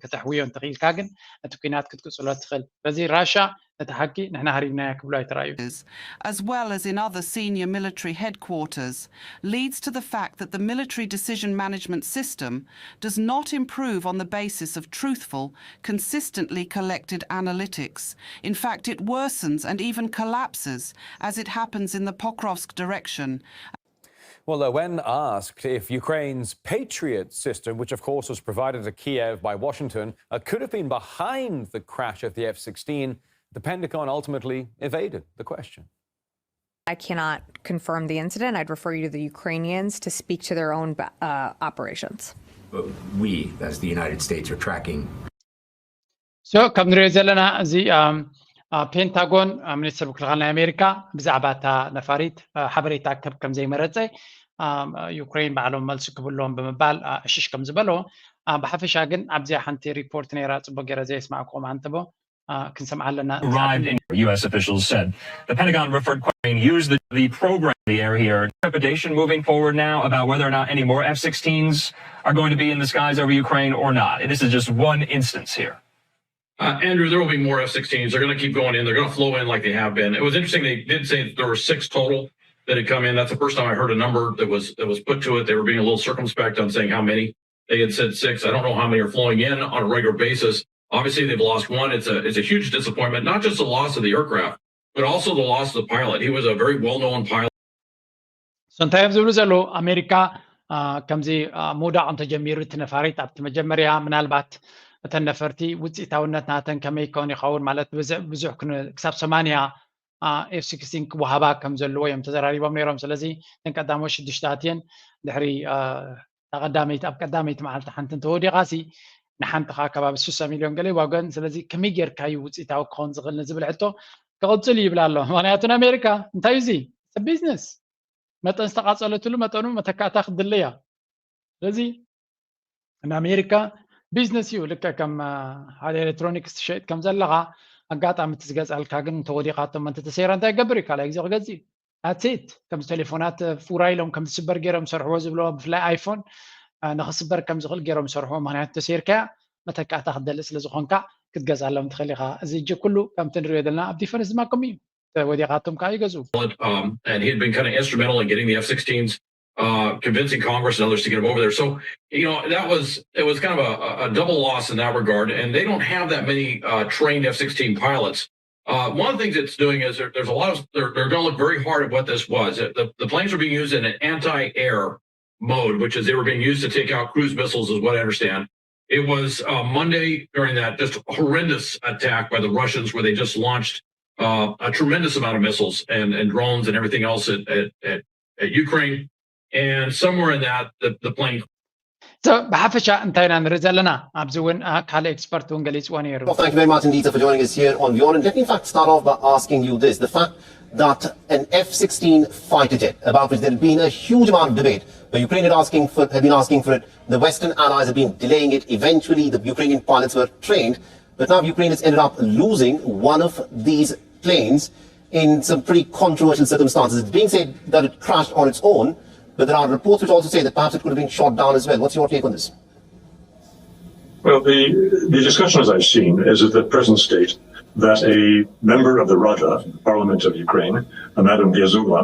ከተሕውዮ እንተኽኢልካ ግን ነቲ ኲናት ክትቅፅሎ ትኽእል። በዚ ራሻ ነቲ ሓቂ ንሕና ሃሪምናያ ክብሉ ኣይተራእዩ። as well as in other senior military headquarters, leads to the fact that the military decision management system does not improve on the basis of truthful, consistently collected analytics. In fact, it worsens and even collapses, as it happens in the Pokrovsk direction. Well, uh, when asked if Ukraine's Patriot system, which of course was provided to Kiev by Washington, uh, could have been behind the crash of the F sixteen, the Pentagon ultimately evaded the question. I cannot confirm the incident. I'd refer you to the Ukrainians to speak to their own uh, operations. But we, as the United States, are tracking. So ከም ንሪኦ ዘለና እዚ ፔንታጎን ሚኒስትር ምክልኻል ናይ ኣሜሪካ ብዛዕባ እታ ነፋሪት ሓበሬታ ክህብ ከም ዘይመረፀ ዩክሬን ባዕሎም መልሲ ክብሎም ብምባል እሽሽ ከም ዝበሎ ብሓፈሻ ግን ኣብዚኣ ሓንቲ ሪፖርት ነይራ ፅቡቅ ገይረ ዘየስማዕኩም ኣንትቦ ክንሰምዓ ኣለና። arrived in, U S officials said. The Pentagon referred Ukraine used the, the program the air here. Trepidation moving forward now about whether or not any more F sixteens are going to be in the skies over Ukraine or not. And this is just one instance here. Uh, Andrew, there will be more F sixteens. They're going to keep going in. They're going to flow in like they have been. It was interesting. They did say that there were six total that had come in. That's the first time I heard a number that was that was put to it. They were being a little circumspect on saying how many. They had said six. I don't know how many are flowing in on a regular basis. Obviously, they've lost one. It's a it's a huge disappointment. Not just the loss of the aircraft, but also the loss of the pilot. He was a very well-known pilot. So እንታይ እዮም ዝብሉ ዘለዉ? ኣሜሪካ ከምዚ ምውዳቕ እንተጀሚሩ እቲ ነፋሪት ኣብቲ መጀመርያ ምናልባት እተን ነፈርቲ ውፅኢታውነት ናተን ከመይ ይከውን ይኸውን ማለት ብዙሕ ክሳብ ሰማንያ ኤፍ ሲክስቲን ክወሃባ ከም ዘለዎ እዮም ተዘራሪቦም ነይሮም። ስለዚ እተን ቀዳሞት ሽዱሽተ ኣትየን ድሕሪ ቀዳመይቲ ኣብ ቀዳመይቲ መዓልቲ ሓንቲ እንተወዲቓ ሲ ንሓንቲ ከዓ ከባቢ ስሳ ሚልዮን ገለ ይዋገን። ስለዚ ከመይ ጌርካ እዩ ውፅኢታዊ ክኸውን ዝኽእል ንዝብል ሕቶ ክቕፅል ይብል ኣሎ። ምክንያቱ ንኣሜሪካ እንታይ እዩ እዚ ቢዝነስ መጠን ዝተቃፀለትሉ መጠኑ መተካእታ ክትድለ እያ። ስለዚ ንኣሜሪካ ቢዝነስ እዩ። ልክዕ ከም ሓደ ኤሌክትሮኒክስ ትሸይጥ ከም ዘለካ ኣጋጣሚ እቲ ዝገዝኣልካ ግን እንተወዲቃቶም እንተ ተሰይራ እንታይ ይገብር እዩ? ካልኣይ ግዜ ክገዝእ እዩ። ኣትሴት ከምዚ ቴሌፎናት ፍውራ ኢሎም ከም ዝስበር ገይሮም ዝሰርሕዎ ዝብለዎ ብፍላይ ኣይፎን ንክስበር ከም ዝኽእል ገይሮም ዝሰርሕዎ ምክንያቱ ተሰይርካያ መተካእታ ክትደሊ ስለ ዝኾንካ ክትገዝኣሎም ትኽእል ኢኻ። እዚ እጂ ኩሉ ከምቲ ንሪኦ ዘለና ኣብ ዲፈንስ ድማ ከምኡ እዩ። ወዲቓቶም ከዓ ይገዝኡ። Um, and he had been kind of instrumental in getting the F sixteens, uh, convincing Congress and others to get him over there. So, you know, that was, it was kind of a, a double loss in that regard. And they don't have that many uh, trained F sixteen pilots. Uh, one of the things it's doing is there, there's a lot of, they're, they're going to look very hard at what this was. The, the planes are being used in an anti-air mode, which is they were being used to take out cruise missiles, is what I understand. It was uh, Monday during that just horrendous attack by the Russians where they just launched uh, a tremendous amount of missiles and, and drones and everything else at, at, at, at Ukraine. And somewhere in that, the, the plane So ብሓፈሻ እንታይ ኢና ንርኢ ዘለና? ኣብዚ እውን ካልእ ኤክስፐርት እውን ገሊፅዎ ነይሩ። Well, thank you very much indeed for joining us here on Beyond. And let me in fact start off by asking you this. The fact that an F sixteen fighter jet, about which there had been a huge amount of debate, the Ukraine had, asking for, had been asking for it, the Western allies had been delaying it. Eventually, the Ukrainian pilots were trained, but now Ukraine has ended up losing one of these planes in some pretty controversial circumstances. It's being said that it crashed on its own, but there are reports which also say that perhaps it could have been shot down as well. What's your take on this? Well, the, the discussion, as I've seen, is at the present state that a member of the Rada, the Parliament of Ukraine, a Madam Biazova,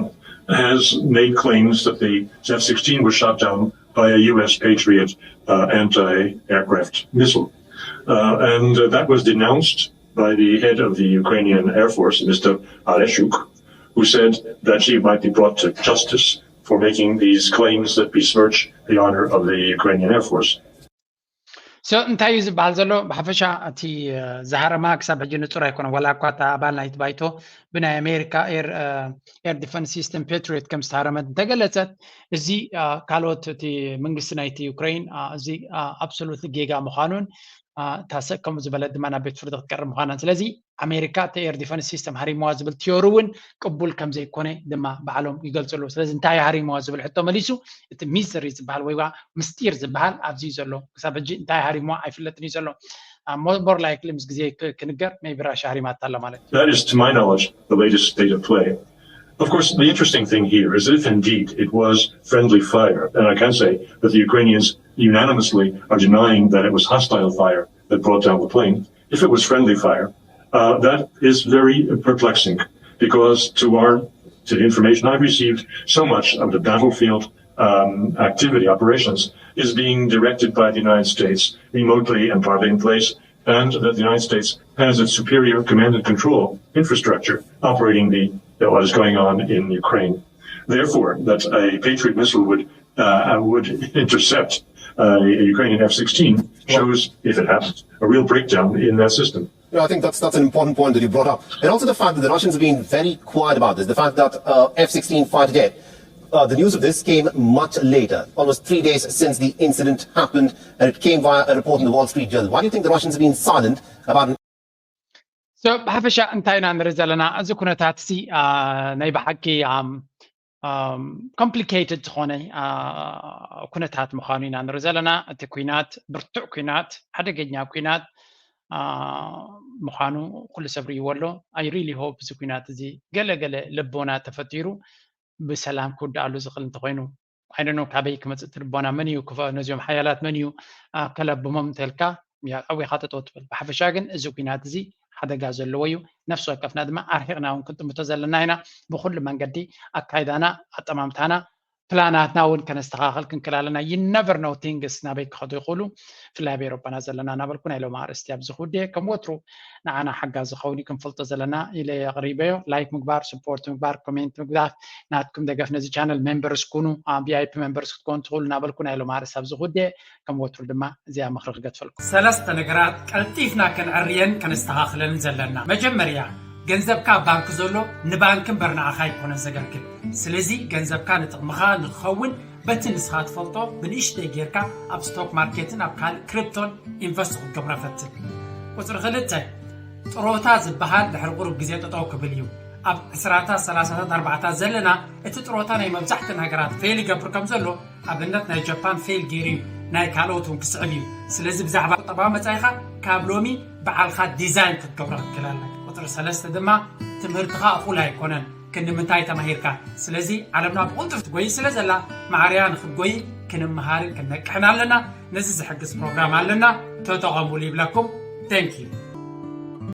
has made claims that the F sixteen was shot down by a U S Patriot uh, anti aircraft missile. Uh, and uh, that was denounced by the head of the Ukrainian Air Force, Mister Aleshuk, who said that she might be brought to justice for making these claims that besmirch the honor of the Ukrainian Air Force. So እንታይ እዩ ዝበሃል ዘሎ? ብሓፈሻ እቲ ዝሃረማ ክሳብ ሕጂ ንፁር ኣይኮነ። ዋላ እኳ እታ ኣባል ናይቲ ባይቶ ብናይ ኣሜሪካ ኤር ዲፈንስ ሲስተም ፓትሪዮት ከም ዝተሃረመት እንተገለፀት፣ እዚ ካልኦት እቲ መንግስቲ ናይቲ ዩክሬን እዚ ኣብሶሉት ጌጋ ምዃኑን እታ ሰብ ከምኡ ዝበለት ድማ ናብ ቤት ፍርዲ ክትቀርብ ምዃናን። ስለዚ ኣሜሪካ እቲ ኤር ዲፈንስ ሲስተም ሃሪምዋ ዝብል ቲዮሪ እውን ቅቡል ከም ዘይኮነ ድማ ባዕሎም ይገልፁ ኣለዉ። ስለዚ እንታይ ሃሪምዋ ዝብል ሕቶ መሊሱ እቲ ሚስተሪ ዝበሃል ወይ ምስጢር ዝበሃል ኣብዚ እዩ ዘሎ። ክሳብ ሕጂ እንታይ ሃሪምዋ ኣይፍለጥን እዩ ዘሎ። ሞር ላይክሊ ምስ ግዜ ክንገር ሜቢ ራሻ ሃሪማታ ኣላ ማለት እዩ። That is, to my knowledge, the latest state of play. Of course, the interesting thing here is that if indeed it was friendly fire, and I can say that the Ukrainians unanimously are denying that it was hostile fire that brought down the plane, if it was friendly fire, uh, that is very perplexing because to our to the information I've received, so much of the battlefield um, activity operations is being directed by the United States remotely and partly in place, and that the United States has its superior command and control infrastructure operating the what is going on in Ukraine. Therefore, that a Patriot missile would uh, would intercept a Ukrainian F sixteen shows, if it happens, a real breakdown in that system. No, I think that's that's an important point that you brought up, and also the fact that the Russians have been very quiet about this. The fact that uh, F sixteen fighter jet, uh, the news of this came much later, almost three days since the incident happened, and it came via a report in the Wall Street Journal. Why do you think the Russians have been silent about? So ብሓፈሻ እንታይ ኢና ንርኢ ዘለና? እዚ ኩነታት እዚ ናይ ብሓቂ ኮምፕሊኬትድ ዝኾነ ኩነታት ምዃኑ ኢና ንርኢ ዘለና። እቲ ኩናት ብርቱዕ ኩናት፣ ሓደገኛ ኩናት ምዃኑ ኩሉ ሰብ ርእይዎ ኣሎ። I really hope እዚ ኩናት እዚ ገለ ገለ ልቦና ተፈጢሩ ብሰላም ክውድኣሉ ዝኽእል እንተኾይኑ፣ I don't know ካበይ ክመፅእ እቲ ልቦና፣ መን እዩ ነዚኦም ሓያላት መን እዩ ከለብሞም እንተልካ ቀዊኻ ጠጠው ትብል። ብሓፈሻ ግን እዚ ኩናት እዚ ሓደጋ ዘለዎ እዩ። ነፍሲ ወከፍና ድማ ኣርሒቕና እውን ክንጥምቶ ዘለና ኢና። ብኩሉ መንገዲ ኣካይዳና፣ ኣጠማምታና ፕላናትና እውን ከነስተኻኸል ክንክል ኣለና። You never know things ናበይ ክኸዱ ይኽእሉ፣ ብፍላይ ኣብ ኤሮጳና ዘለና እናበልኩ ናይ ሎም ኣርእስቲ ኣብዚ ክውድእ። ከም ወትሩ ንዓና ሓጋዚ ዝኸውን እዩ ክንፈልጦ ዘለና ኢለ ኣቕሪበዮ። ላይክ ምግባር፣ ስፖርት ምግባር፣ ኮሜንት ምግባር፣ ናትኩም ደገፍ ነዚ ቻነል ሜምበርስ ኩኑ። ቪኣይፒ ሜምበርስ ክትኮኑ ትኽእሉ እናበልኩ ናይ ሎም ኣርእስቲ ኣብዚ ክውድእ። ከም ወትሩ ድማ እዚኣ ምኽሪ ክገድፈልኩም። ሰለስተ ነገራት ቀልጢፍና ከነዕርየን ከነስተኻኽለን ዘለና። መጀመርያ፣ ገንዘብካ ኣብ ባንክ ዘሎ ንባንክ እምበር ንዓኻ ኣይኮነን ዘገልግል። ስለዚ ገንዘብካ ንጥቕምኻ ንክኸውን በቲ ንስኻ ትፈልጦ ብንእሽተይ ጌርካ ኣብ ስቶክ ማርኬትን ኣብ ካልእ ክሪፕቶን ኢንቨስት ክትገብሮ ፈትን። ቁፅሪ ክልተ፣ ጥሮታ ዝበሃል ድሕሪ ቁሩብ ግዜ ጠጠው ክብል እዩ። ኣብ ዕስራታት ሰላሳታት ኣርባዕታት ዘለና እቲ ጥሮታ ናይ መብዛሕትእን ሃገራት ፌል ይገብር ከም ዘሎ ኣብነት ናይ ጃፓን ፌል ገይሩ እዩ፣ ናይ ካልኦት እውን ክስዕብ እዩ። ስለዚ ብዛዕባ ቁጠባዊ መጻኢኻ ካብ ሎሚ በዓልኻ ዲዛይን ክትገብሮ ክትክእል ኣለካ። ቁፅሪ ሰለስተ ድማ ትምህርትኻ እኹል ኣይኮነን። ክንዲ ምንታይ ተማሂርካ? ስለዚ ዓለምና ብቕልጡፍ ትጎይ ስለ ዘላ ማዕርያ ንክትጎይ ክንመሃርን ክንነቅሕን ኣለና። ነዚ ዝሕግዝ ፕሮግራም ኣለና፣ ተጠቐሙሉ ይብለኩም። Thank you።